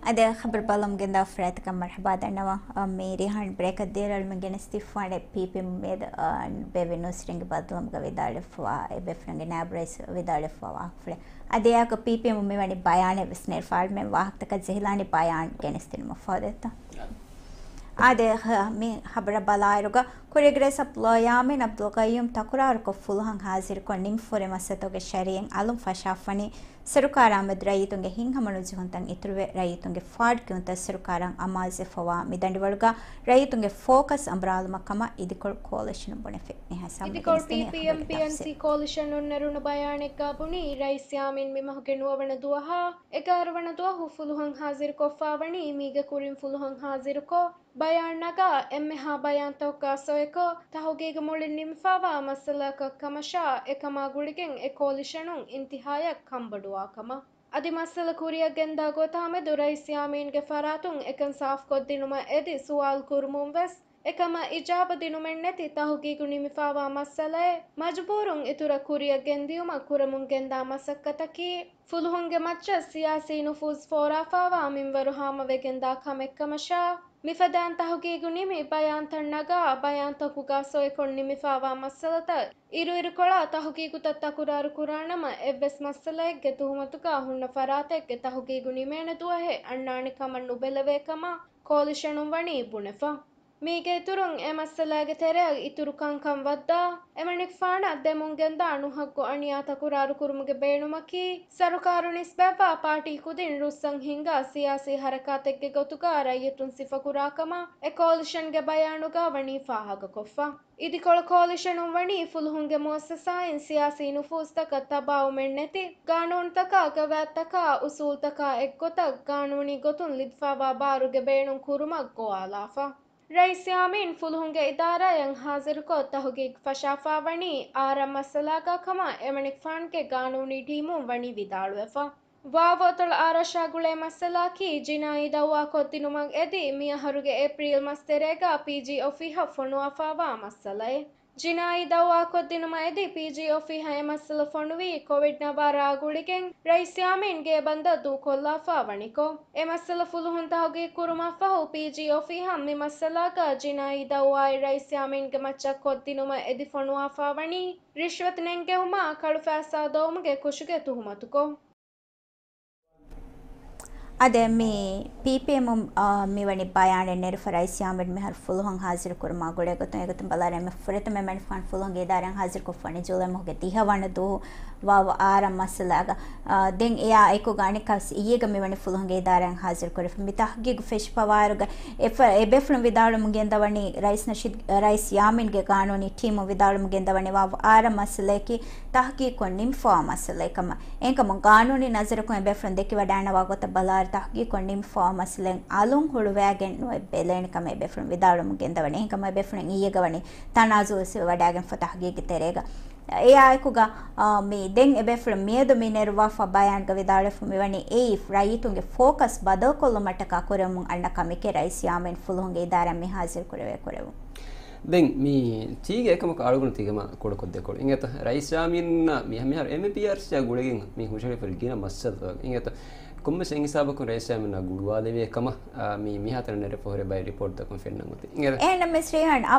އަދި ޚަބަރު ބަލަމުގެންދާ ފުރާތަކަށް މަރުޙަބާ ދަންނަވަން. މި ރިހާން ބްރޭކަށް ދިޔަ ރަނގަޅު މި ގެނެސްދީފާނެ ޕީޕީ މުއްމީދު ބޭބެ ނޫސްރިންގެ ބައްދަލުމުގަ ވިދާޅުވެފަވާ އެ ބޭފުޅުންގެ ނާއިބު ރައީސް ވިދާޅުވެފަވާ ވާހަކަފުޅެއް. އަދި އެއާއެކު ޕީޕީ މުއްމީ ވަނީ ބަޔާނެއް ވެސް ނެރެފަ އަޅުމެން ވާހަކަތަކަށް ޖެހިލާނީ ބަޔާން ގެނެސްދިނުމަށް ފަހު ދެއްތޯ؟ އާދެ، މި ޚަބަރަށް ބަލާއިރުގަ، ކުރިއަށް ރައީސް ޢަބްދުﷲ ޔާމީން ޢަބްދުލް ޤައްޔޫމް ތަކުރާރުކޮށް ފުލުހަށް ހާޒިރުކޮށް ނިމިފަހުރި މައްސަލަތަކުގެ ޝަރައީން އަލުން ފަށާފަނީ، ސަރުކާރާ މެދު ރައްޔިތުންގެ ހިތްހަމަނުޖެހުންތައް އިތުރުވެ، ރައްޔިތުންގެ ފާޑު ކިޔުންތައް ސަރުކާރަށް އަމާޒުވެފަވާ މި ދަނޑިވަޅުގަ ރައްޔިތުންގެ ފޯކަސް އަނބުރާލުމަށް ކަމަށް އިދިކޮޅު ކޯލިޝަނުން ބުނެފި. މިހާ ސާމި އިދިކޮޅު ގެނެސްދިނީ ޕީޕީއެމް ޚަބަރުގެ ޕީއެންސީ ތަފްސީލް. ކޯލިޝަނުން ނެރުނު ބަޔާނެއްގަ ބުނީ، ރައީސް ޔާމީން މި މަހުގެ ނުވަވަނަ ދުވަހާ އެގާރަ ވަނަ ދުވަހު ފުލުހުން ހާޒިރުކޮށްފަވަނީ މީގެ ކުރިން ފުލުހުން ހާޒިރުކޮށް، ބަޔާން ނަގާ އެންމެހާ ބަޔާންތަކުގަ ސޮއެކޮށް، ތަހުގީގު މުޅިން ނިމިފަވާ މައްސަލައަކަށް ކަމަށާ، އެކަމާ ގުޅިގެން އެ ކޯލިޝަނުން އިންތިހާޔަށް ކަންބޮޑުވާ ކަމަށް. އަދި މައްސަލަ ކުރިއަށް ގެންދާ ގޮތާމެދު ރައީސް ޔާމީންގެ ފަރާތުން އެކަން ސާފުކޮށްދިނުމަށް އެދި ސުވާލު ކުރުމުން ވެސް، އެކަމަށް އިޖާބަ ދިނުމެއްނެތި ތަހުގީގު ނިމިފަވާ މައްސަލައެއް މަޖުބޫރުން އިތުރަށް ކުރިއަށް ގެންދިޔުމަށް ކުރަމުން ގެންދާ މަސައްކަތަކީ، ފުލުހުންގެ މައްޗަށް ސިޔާސީ ނުފޫޒު ފޯރާފަވާ މިންވަރު ހާމަވެގެންދާ ކަމެއްކަމަށާ، މިފަދައިން ތަހުގީގު ނިމި ބަޔާންތައް ނަގާ، ބަޔާންތަކުގަ ސޮއިކޮށް ނިމިފަވާ މައްސަލަތައް އިރުއިރުކޮޅާ ތަހުގީގުތައް ތަކުރާރު ކުރާނަމަ، އެއްވެސް މައްސަލައެއްގެ ތުހުމަތުގަ ހުންނަ ފަރާތެއްގެ ތަހުގީގު ނިމޭނެ ދުވަހެއް އަންނާނެ ކަމަށް ނުބެލެވޭ ކަމަށް ކޯލިޝަނުން ވަނީ ބުނެފަ. މީގެ އިތުރުން އެ މައްސަލާގެ ތެރެއަށް އިތުރު ކަންކަން ވައްދާ، އެމަނިކުފާނަށް ދެމުންގެންދާ ނުހައްގު އަނިޔާ ތަކުރާރު ކުރުމުގެ ބޭނުމަކީ، ސަރުކާރު ނިސްބަތްވާ ޕާޓީ ކުދިން ރުއްސަން ހިންގާ ސިޔާސީ ހަރަކާތެއްގެ ގޮތުގަ ރައްޔިތުން ސިފަކުރާ ކަމަށް އެ ކޯލިޝަންގެ ބަޔާނުގަ ވަނީ ފާހަގަކޮށްފަ. އިދިކޮޅު ކޯލިޝަނުން ވަނީ ފުލުހުންގެ މުއައްސަސާއިން ސިޔާސީ ނުފޫޒުތަކަށް ތަބާވުމެއްނެތި، ގާނޫނުތަކާ، ގަވާއިދުތަކާ، އުސޫލުތަކާ އެއްގޮތަށް ގާނޫނީ ގޮތުން ލިބިފަވާ ބާރުގެ ބޭނުން ކުރުމަށް ގޮވާލާފަ. ރައީސް ޔާމީން ފުލުހުންގެ އިދާރާއަށް ހާޒިރުކޮށް، ތަހުގީގު ފަށާފަވަނީ އާރަށް މައްސަލާގަ ކަމަށް އެމަނިކުފާނުގެ ގާނޫނީ ޓީމުން ވަނީ ވިދާޅުވެފަ. ވާވަ އަތޮޅު އާރަށާ ގުޅޭ މައްސަލައަކީ ޖިނާއީ ދައުވާ ކޮށްދިނުމަށް އެދި، މިއަހަރުގެ އޭޕްރީލް މަސް ތެރޭގަ ޕީޖީ އޮފީހަށް ފޮނުވާފާވާ މައްސަލައެއް. ޖިނާއީ ދައުވާ ކޮށްދިނުމަށް އެދި ޕީޖީ އޮފީހަށް އެ މައްސަލަ ފޮނުވީ ކޮވިޑް ނަވާރައާ ގުޅިގެން ރައީސް ޔާމީން ގޭބަންދަށް ދޫކޮށްލާފާ ވަނިކޮށް، އެ މައްސަލަ ފުލުހުން ތަހުގީގު ކުރުމަށްފަހު ޕީޖީ އޮފީހަށް މި މައްސަލާގަ ޖިނާއީ ދައުވާއެއް ރައީސް ޔާމީންގެ މައްޗަށް ކޮށްދިނުމަށް އެދި ފޮނުވާފާ ވަނީ ރިޝްވަތު ނެންގެވުމާ ކަޅު ފައިސާ ދޮވުމުގެ ކުށުގެ ތުހުމަތުކޮށް. އާދެ، މި ޕީޕީއެމުން، އާ، މިވަނީ ބަޔާނެއް ނެރެފަ ރައީސް ޔާމީން މިހާރު ފުލުހުން ހާޒިރު ކުރުމާ ގުޅޭ ގޮތުން. އެގޮތުން ބަލާއިރު ފުރަތަމަ އެމަނިކުފާނު ފުލުހުންގެ އިދާރާއިން ހާޒިރުކޮށްފަ ވަނީ ޖޫލައި މަހުގެ ދިހަ ވަނަ ދުވަހު ވާވަ އާރަ މައްސަލާގަ. އާ، ދެން އެއާ އެކުގަ އަނެއްކާވެސް އިއްޔެގަ މިވަނީ ފުލުހުންގެ އިދާރާއިން ހާޒިރު ކުރެފަ. މި ތަހުގީގު ފެށިފަވާއިރުގަ އެފަ-، އެބޭފުޅުން ވިދާޅުވަމުން ގެންދަވަނީ ރައީސް ނަޝީދު، ރައީސް ޔާމީންގެ ގާނޫނީ ޓީމުން ވިދާޅުވަމުން ގެންދަވަނީ ވާވަ އާރަ މައްސަލައަކީ ތަހުގީގުކޮށް ނިމިފަވާ މައްސަލައެއް ކަމަށް. އެހެންކަމުން ގާނޫނީ ނަޒަރަކުން އެބޭފުޅުން ދެކިވަޑައިގަންނަވާ ގޮތަށް ބަލާއިރު ތަހުގީގުކޮށް ނިމިފަވާ މައްސަލައެއް އަލުން ހުޅުވައިގެން ނުއެއް ބެލޭނެ ކަމަށް އެބޭފުޅުން ވިދާޅުވަމުން ގެންދަވަނީ. އެހެންކަމުން އެބޭފުޅުން އިއްޔެގަ ވަނީ ތަނާޒުލުވެސް ވެވަޑައިގެންފަ ތަހުގީގުގެ ތެރޭގަ. އެއާއެކުގަ، އާ، މި ދެން އެބޭފުޅުން މިއަދު މި ނެރުވާފަ ބަޔާންގަ ވިދާޅުވެފަ މިވަނީ އެއީ ރައްޔިތުންގެ ފޯކަސް ބަދަލުކޮށްލުމަށްޓަކާ ކުރެވެމުން އަންނަ ކަމެކޭ ރައީސް ޔާމީން ފުލުހުންގެ އިދާރާއިން މި ހާޒިރު ކުރެވޭ ކުރެވުން. ދެން މި ތީގެ އެކަމަކު އަޅުގަނޑު ތިގަމާ ކުޑަކޮށްދޭކޮޅު. އިނގޭތަ؟ ރައީސް ޔާމީން މި މިހާރު އެމްއެމްޕީއާރްސީއާ ގުޅިގެން މި ހުށަހެޅިފަ ގިނަ މައްސަލަތައް. އިނގޭތަ؟ ކޮންމެސް އެއް ހިސާބަކުން ރައީސް ޔާމީން ގުޅުވާލެވޭ ކަމަށް، އާ، މި މިހާތަނަށް ނެރެފަ ހުރި ބައެއް ރިޕޯޓްތަކުން ފެންނަން އޮތީ. އިނގޭތަ؟ އެހެންނަމަވެސް ރީހާން، އަ،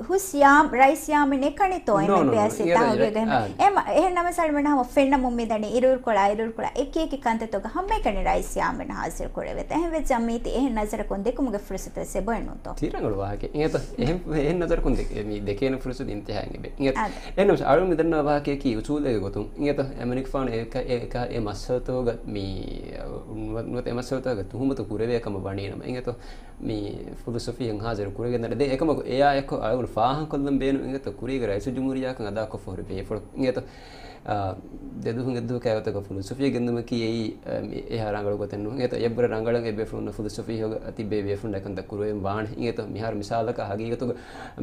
ހުސް ޔާމް، ރައީސް ޔާމީން އެކަނިތޯ ނޯ، ނޯ، ނޯ. އެމްއެމްޕީއާރްސީ އިނގޭތަ؟ ތަހުގީގު އެހެން. އާ. އެމަ-، އެހެން ނަމަވެސް އަޅުމެން ހަމަ ފެންނަމުން މިދަނީ އިރުއިރުކޮޅާ، އިރުއިރުކޮޅާ އެކި އެކި ކަންތައްތަކުގަ ހަމައެކަނި ރައީސް ޔާމީން ހާޒިރު ކުރެވޭތަ. އެހެން ވެއްޖާ މީތި އެހެން ނަޒަރަކުން ދެކުމުގެ ފުރުސަތުވެސް އެބައޮތް ނޫންތޯ؟ ތިރަނގަޅު ވާހަކައެއް. އިނގޭތަ؟ އެހެން، އެހެން ނަޒަރަކުން ދެ-، މި ދެކޭނެ ފުރުސަތު އިންތިހާއިން އެބަ. އިނގޭތަ؟ އާދެ. އެހެންނަމަވެސް އަޅުގަނޑު މި ދަންނަވާ ވާހަކައަކީ އުސޫލެއްގެ ގޮތުން. އިނގޭތަ؟ އެމަނިކުފާނު އެ ކަ-، އެ ކަ-، އެ މައްސަލަތަކުގަ މި ނުވަ-، ނުވަތަ އެ މައްސަލަތަކުގަ ތުހުމަތު ކުރެވޭ ކަމަށް ވަނީ ނަމަ. އިނގޭތޯ؟ މި ފުލުސް އޮފީހަށް ހާޒިރު ކުރެވިގެންދާނެ. ދެން އެކަމަކު އެއާ އެއްކޮށް އަޅުގަނޑު ފާހަގަކޮށްލަން ބޭނުން އިނގޭތޯ ކުރީގެ ރައީސުލްޖުމްހޫރިއްޔާކަން އަދާކޮށްފަ ހުރި ބޭފުޅަކު. އިނގޭތޯ؟ އާ، ދެ ދުވަހުން އެއްދުވަހު ކައިވެތަކަށް ފުލުސް އޮފީހަށް ގެންދުމަކީ އެއީ، އާ، މި އެހާ ރަނގަޅު ގޮތެއް ނޫން. އިނގޭތޯ؟ އެއްވަރަށް ރަނގަޅަށް އެބޭފުޅުންނަށް ފުލުސް އޮފީހުގަ ތިއްބެވި ބޭފުޅުންނަށް އެކަންތައް ކުރެވެން ވާނެ. އިނގޭތޯ؟ މިހާރު މިސާލަކަށް ހަގީގަތުގަ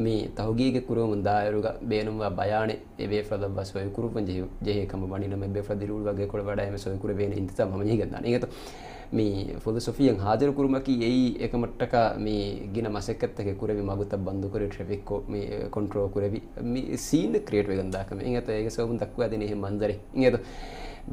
މި ތަހުގީގެއް ކުރެވެމުން ދާއިރުގަ ބޭނުންވާ ބަޔާނެއް އެބޭފުޅަށް ލައްވާ ސޮއި ކުރުއްވަން ޖެހި-، ޖެހޭ ކަމަށް ވަނީ ނަމަ، އެބޭފުޅާ ދިރިއުޅުވާ ގެކޮޅަށް ވަޑައިގެން ސޮއި ކުރެވޭނެ އިންތިޒާމް ހަމަޖެހިގެންދާނެ. އިނގޭތޯ؟ މި ފުލުސް އޮފީހަށް ހާޒިރު ކުރުމަކީ އެއީ އެކަމަށްޓަކާ މި ގިނަ މަސައްކަތްތަކެއް ކުރެވި، މަގުތައް ބަންދުކުރެވި، ޓްރެފިކް ކޮ-، މި، އެ، ކޮންޓްރޯލް ކުރެވި، މި ސީން ކްރިއޭޓް ވެގެންދާ ކަމެއް. އިނގޭތޯ؟ އޭގެ ސަބަބުން ދައްކުވާދޭނީ އެހެން މަންޒަރެއް. އިނގޭތޯ؟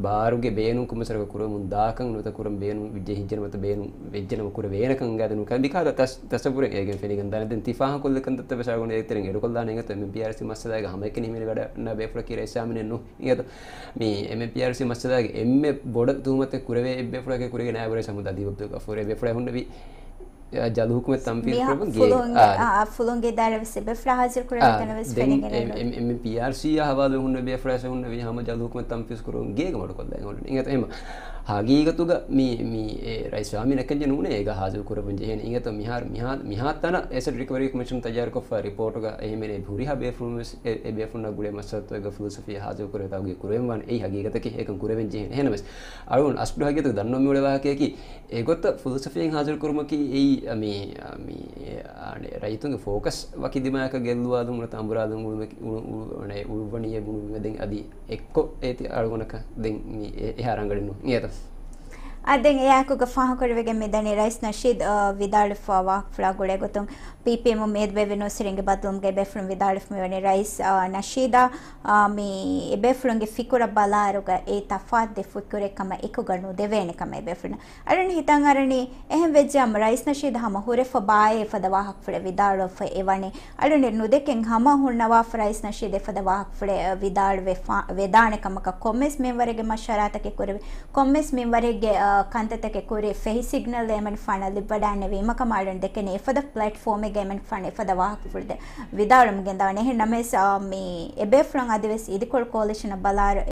ބާރުގެ ބޭނުން ކޮންމެސް ވަރަކަށް ކުރެވެމުން ދާކަން ނުވަތަ ކުރަން ބޭނުން ޖެހިއްޖެނަމަ ނުވަތަ ބޭނުން ވެއްޖެނަމަ ކުރެވޭނެކަން އިނގާދެނު ކަމެއް. މިކަހަލަ ތަސް-، ތަސައްވުރެއް އޭގެން ފެނިގެންދާނެ. ދެން ތި ފާހަގަކޮށްލި ކަންތައްތައް ވެސް އަޅުގަނޑު އޭގެތެރެއިން އެޑުކޮށްލާނެ. އިނގޭތޯ؟ އެމްއެމްޕީއާރްސީ މައްސަލާގެ ހަމައެކަނި ހިމެނިވަޑައިގަންނަ ބޭފުޅަކީ ރައީސް ޔާމީނެއް ނޫން. އިނގޭތޯ؟ މި އެމްއެމްޕީއާރްސީ މައްސަލާގެ އެންމެ ބޮޑަށް ތުހުމަތެއް ކުރެވޭ އެއްބޭފުޅަކީ ކުރީގެ ނާއިބު ރައީސް އަޙްމަދު އަދީބް އަބްދުލްޣަފޫރު. އެބޭފުޅާ ހުންނެވީ ޖަލު ހުކުމަތް ތަންފީޒު މިހާ ކުރެވުން ގޭ-، ފުލުހުންގެ، އާ، ދެން އާ، ފުލުހުންގެ އިދާރާ ވެސް އެބޭފުޅާ ހާޒިރު ކުރެވޭ އާ، ތަނަށް ވެސް ދެން ފެނިގެން އެ-، އެން-، އެމްއެމްޕީއާރްސީއާ ހަވާލުވެ ހުންނެވި ބޭފުޅާ ވެސް ހުންނެވީ ހަމަ ޖަލު ހުކުމަތް ތަންފީޒު ކުރެވުން ގޭގަ މަޑުކޮށްލައި ހުންނެވި. އިނގޭތޯ؟ އެހެން ހަގީގަތުގަ މި، މި އެ ރައީސް ޔާމީން އެކަންޏެއް ނޫނޭ އޭގަ ހާޒިރު ކުރެވެން ޖެހޭނެ. އިނގޭތޯ؟ މިހާރު، މިހާ-، މިހާ ތަނަށް އެސެޓް ރިކަވަރީ ކޮމިޝަނުން ތައްޔާރުކޮށްފަ ރިޕޯޓުގަ އެހެންވެ ހުރިހާ ބޭފުޅުން ވެސް އެ، އެ ބޭފުޅުންނާ ގުޅޭ މައްސަލަތަކުގެ ފުލުސް އޮފީހަށް ހާޒިރު ކުރެވޭ ތަހުގީގު ކުރެވެން ވާނެ. އެއީ ހަގީގަތަކީ އެކަން ކުރެވެން ޖެހޭނެ. އެހެންނަމަވެސް އަޅުގަނޑު އަސްލު ހަގީގަތުގަ ދަންނަވަން މިއުޅޭ ވާހަކަޔަކީ އެގޮތަށް ފުލުސް އޮފީހަށް ހާޒިރު ކުރުމަކީ އެއީ، މި، މި، އެ، އަނެއް ރައްޔިތުންގެ ފޯކަސް ވަކި ދިމާއަކަށް ގެއްލުވާލުން ނުވަތަ އަނބުރާލުން އުޅުމަކީ، އުޅު-، އުޅު-، އަނެއް އުޅުއްވަނީ އެ ބުނުމެއް ދެން އަދި އެއްކޮށް އޭތި އަޅުގަނޑަކަށް ދެން މި އެ-، އެހާ ރަނގަޅެއް ނޫން. އިނގޭތަ؟ އާ، ދެން އެއާއެކުގަ ފާހަގަކުރެވިގެން މިދަނީ ރައީސް ނަޝީދު، އާ، ވިދާޅުވެފަ ވާހަކަފުޅާ ގުޅޭ ގޮތުން ޕީޕީއެމުން މިއަދު ބޭއްވި ނޫސްވެރިންގެ ބައްދަލުވުމުގައި ބޭފުޅުން ވިދާޅުވެފަ މިވަނީ ރައީސް، އާ، ނަޝީދާ، އާ، މި އެބޭފުޅުންގެ ފިކުރަށް ބަލާއިރުގަ އެ ތަފާތު ދެ ފިކުރެއް ކަމަށް އެކުގަ ނުދެވޭނެ ކަމަށް އެބޭފުޅުން. އަޅުން ހިތަށް އަރަނީ އެހެން ވެއްޖެއްޔާމު ރައީސް ނަޝީދު ހަމަ ހުރެފަ ބާއޭ އެފަދަ ވާހަކަފުޅެއް ވިދާޅުވެފަ އެވަނީ. އަޅުން ނުދެކެން ހަމަ ހުންނަވާފަ ރައީސް ނަޝީދު އެފަދަ ވާހަކަފުޅެއް، އަ، ވިދާޅުވެފަ ވެދާނެ ކަމަކަށް ކޮންމެސް މިންވަރެއްގެ މަޝްވަރާތަކެއް ކުރެވި، ކޮންމެސް މިންވަރެއްގެ، އަ، ކަންތައްތަކެއް ކުރި ފެހި ސިގްނަލް އެމަނިކުފާނަށް ލިބިވަޑައިގެންނެވީމަ ކަމަށް އަޅުން ދެކެނީ އެފަދަ ޕްލެޓްފޯމެއްގަ އެމަނިކުފާނު އެފަދަ ވާހަކަފުޅުތައް ވިދާޅުމުގެ ދާނެ. އެހެން ނަމަވެސް، އަ، މި އެބޭފުޅުން އަދިވެސް އިދިކޮޅު ކޯލިޝަނަށް ބަލާއިރު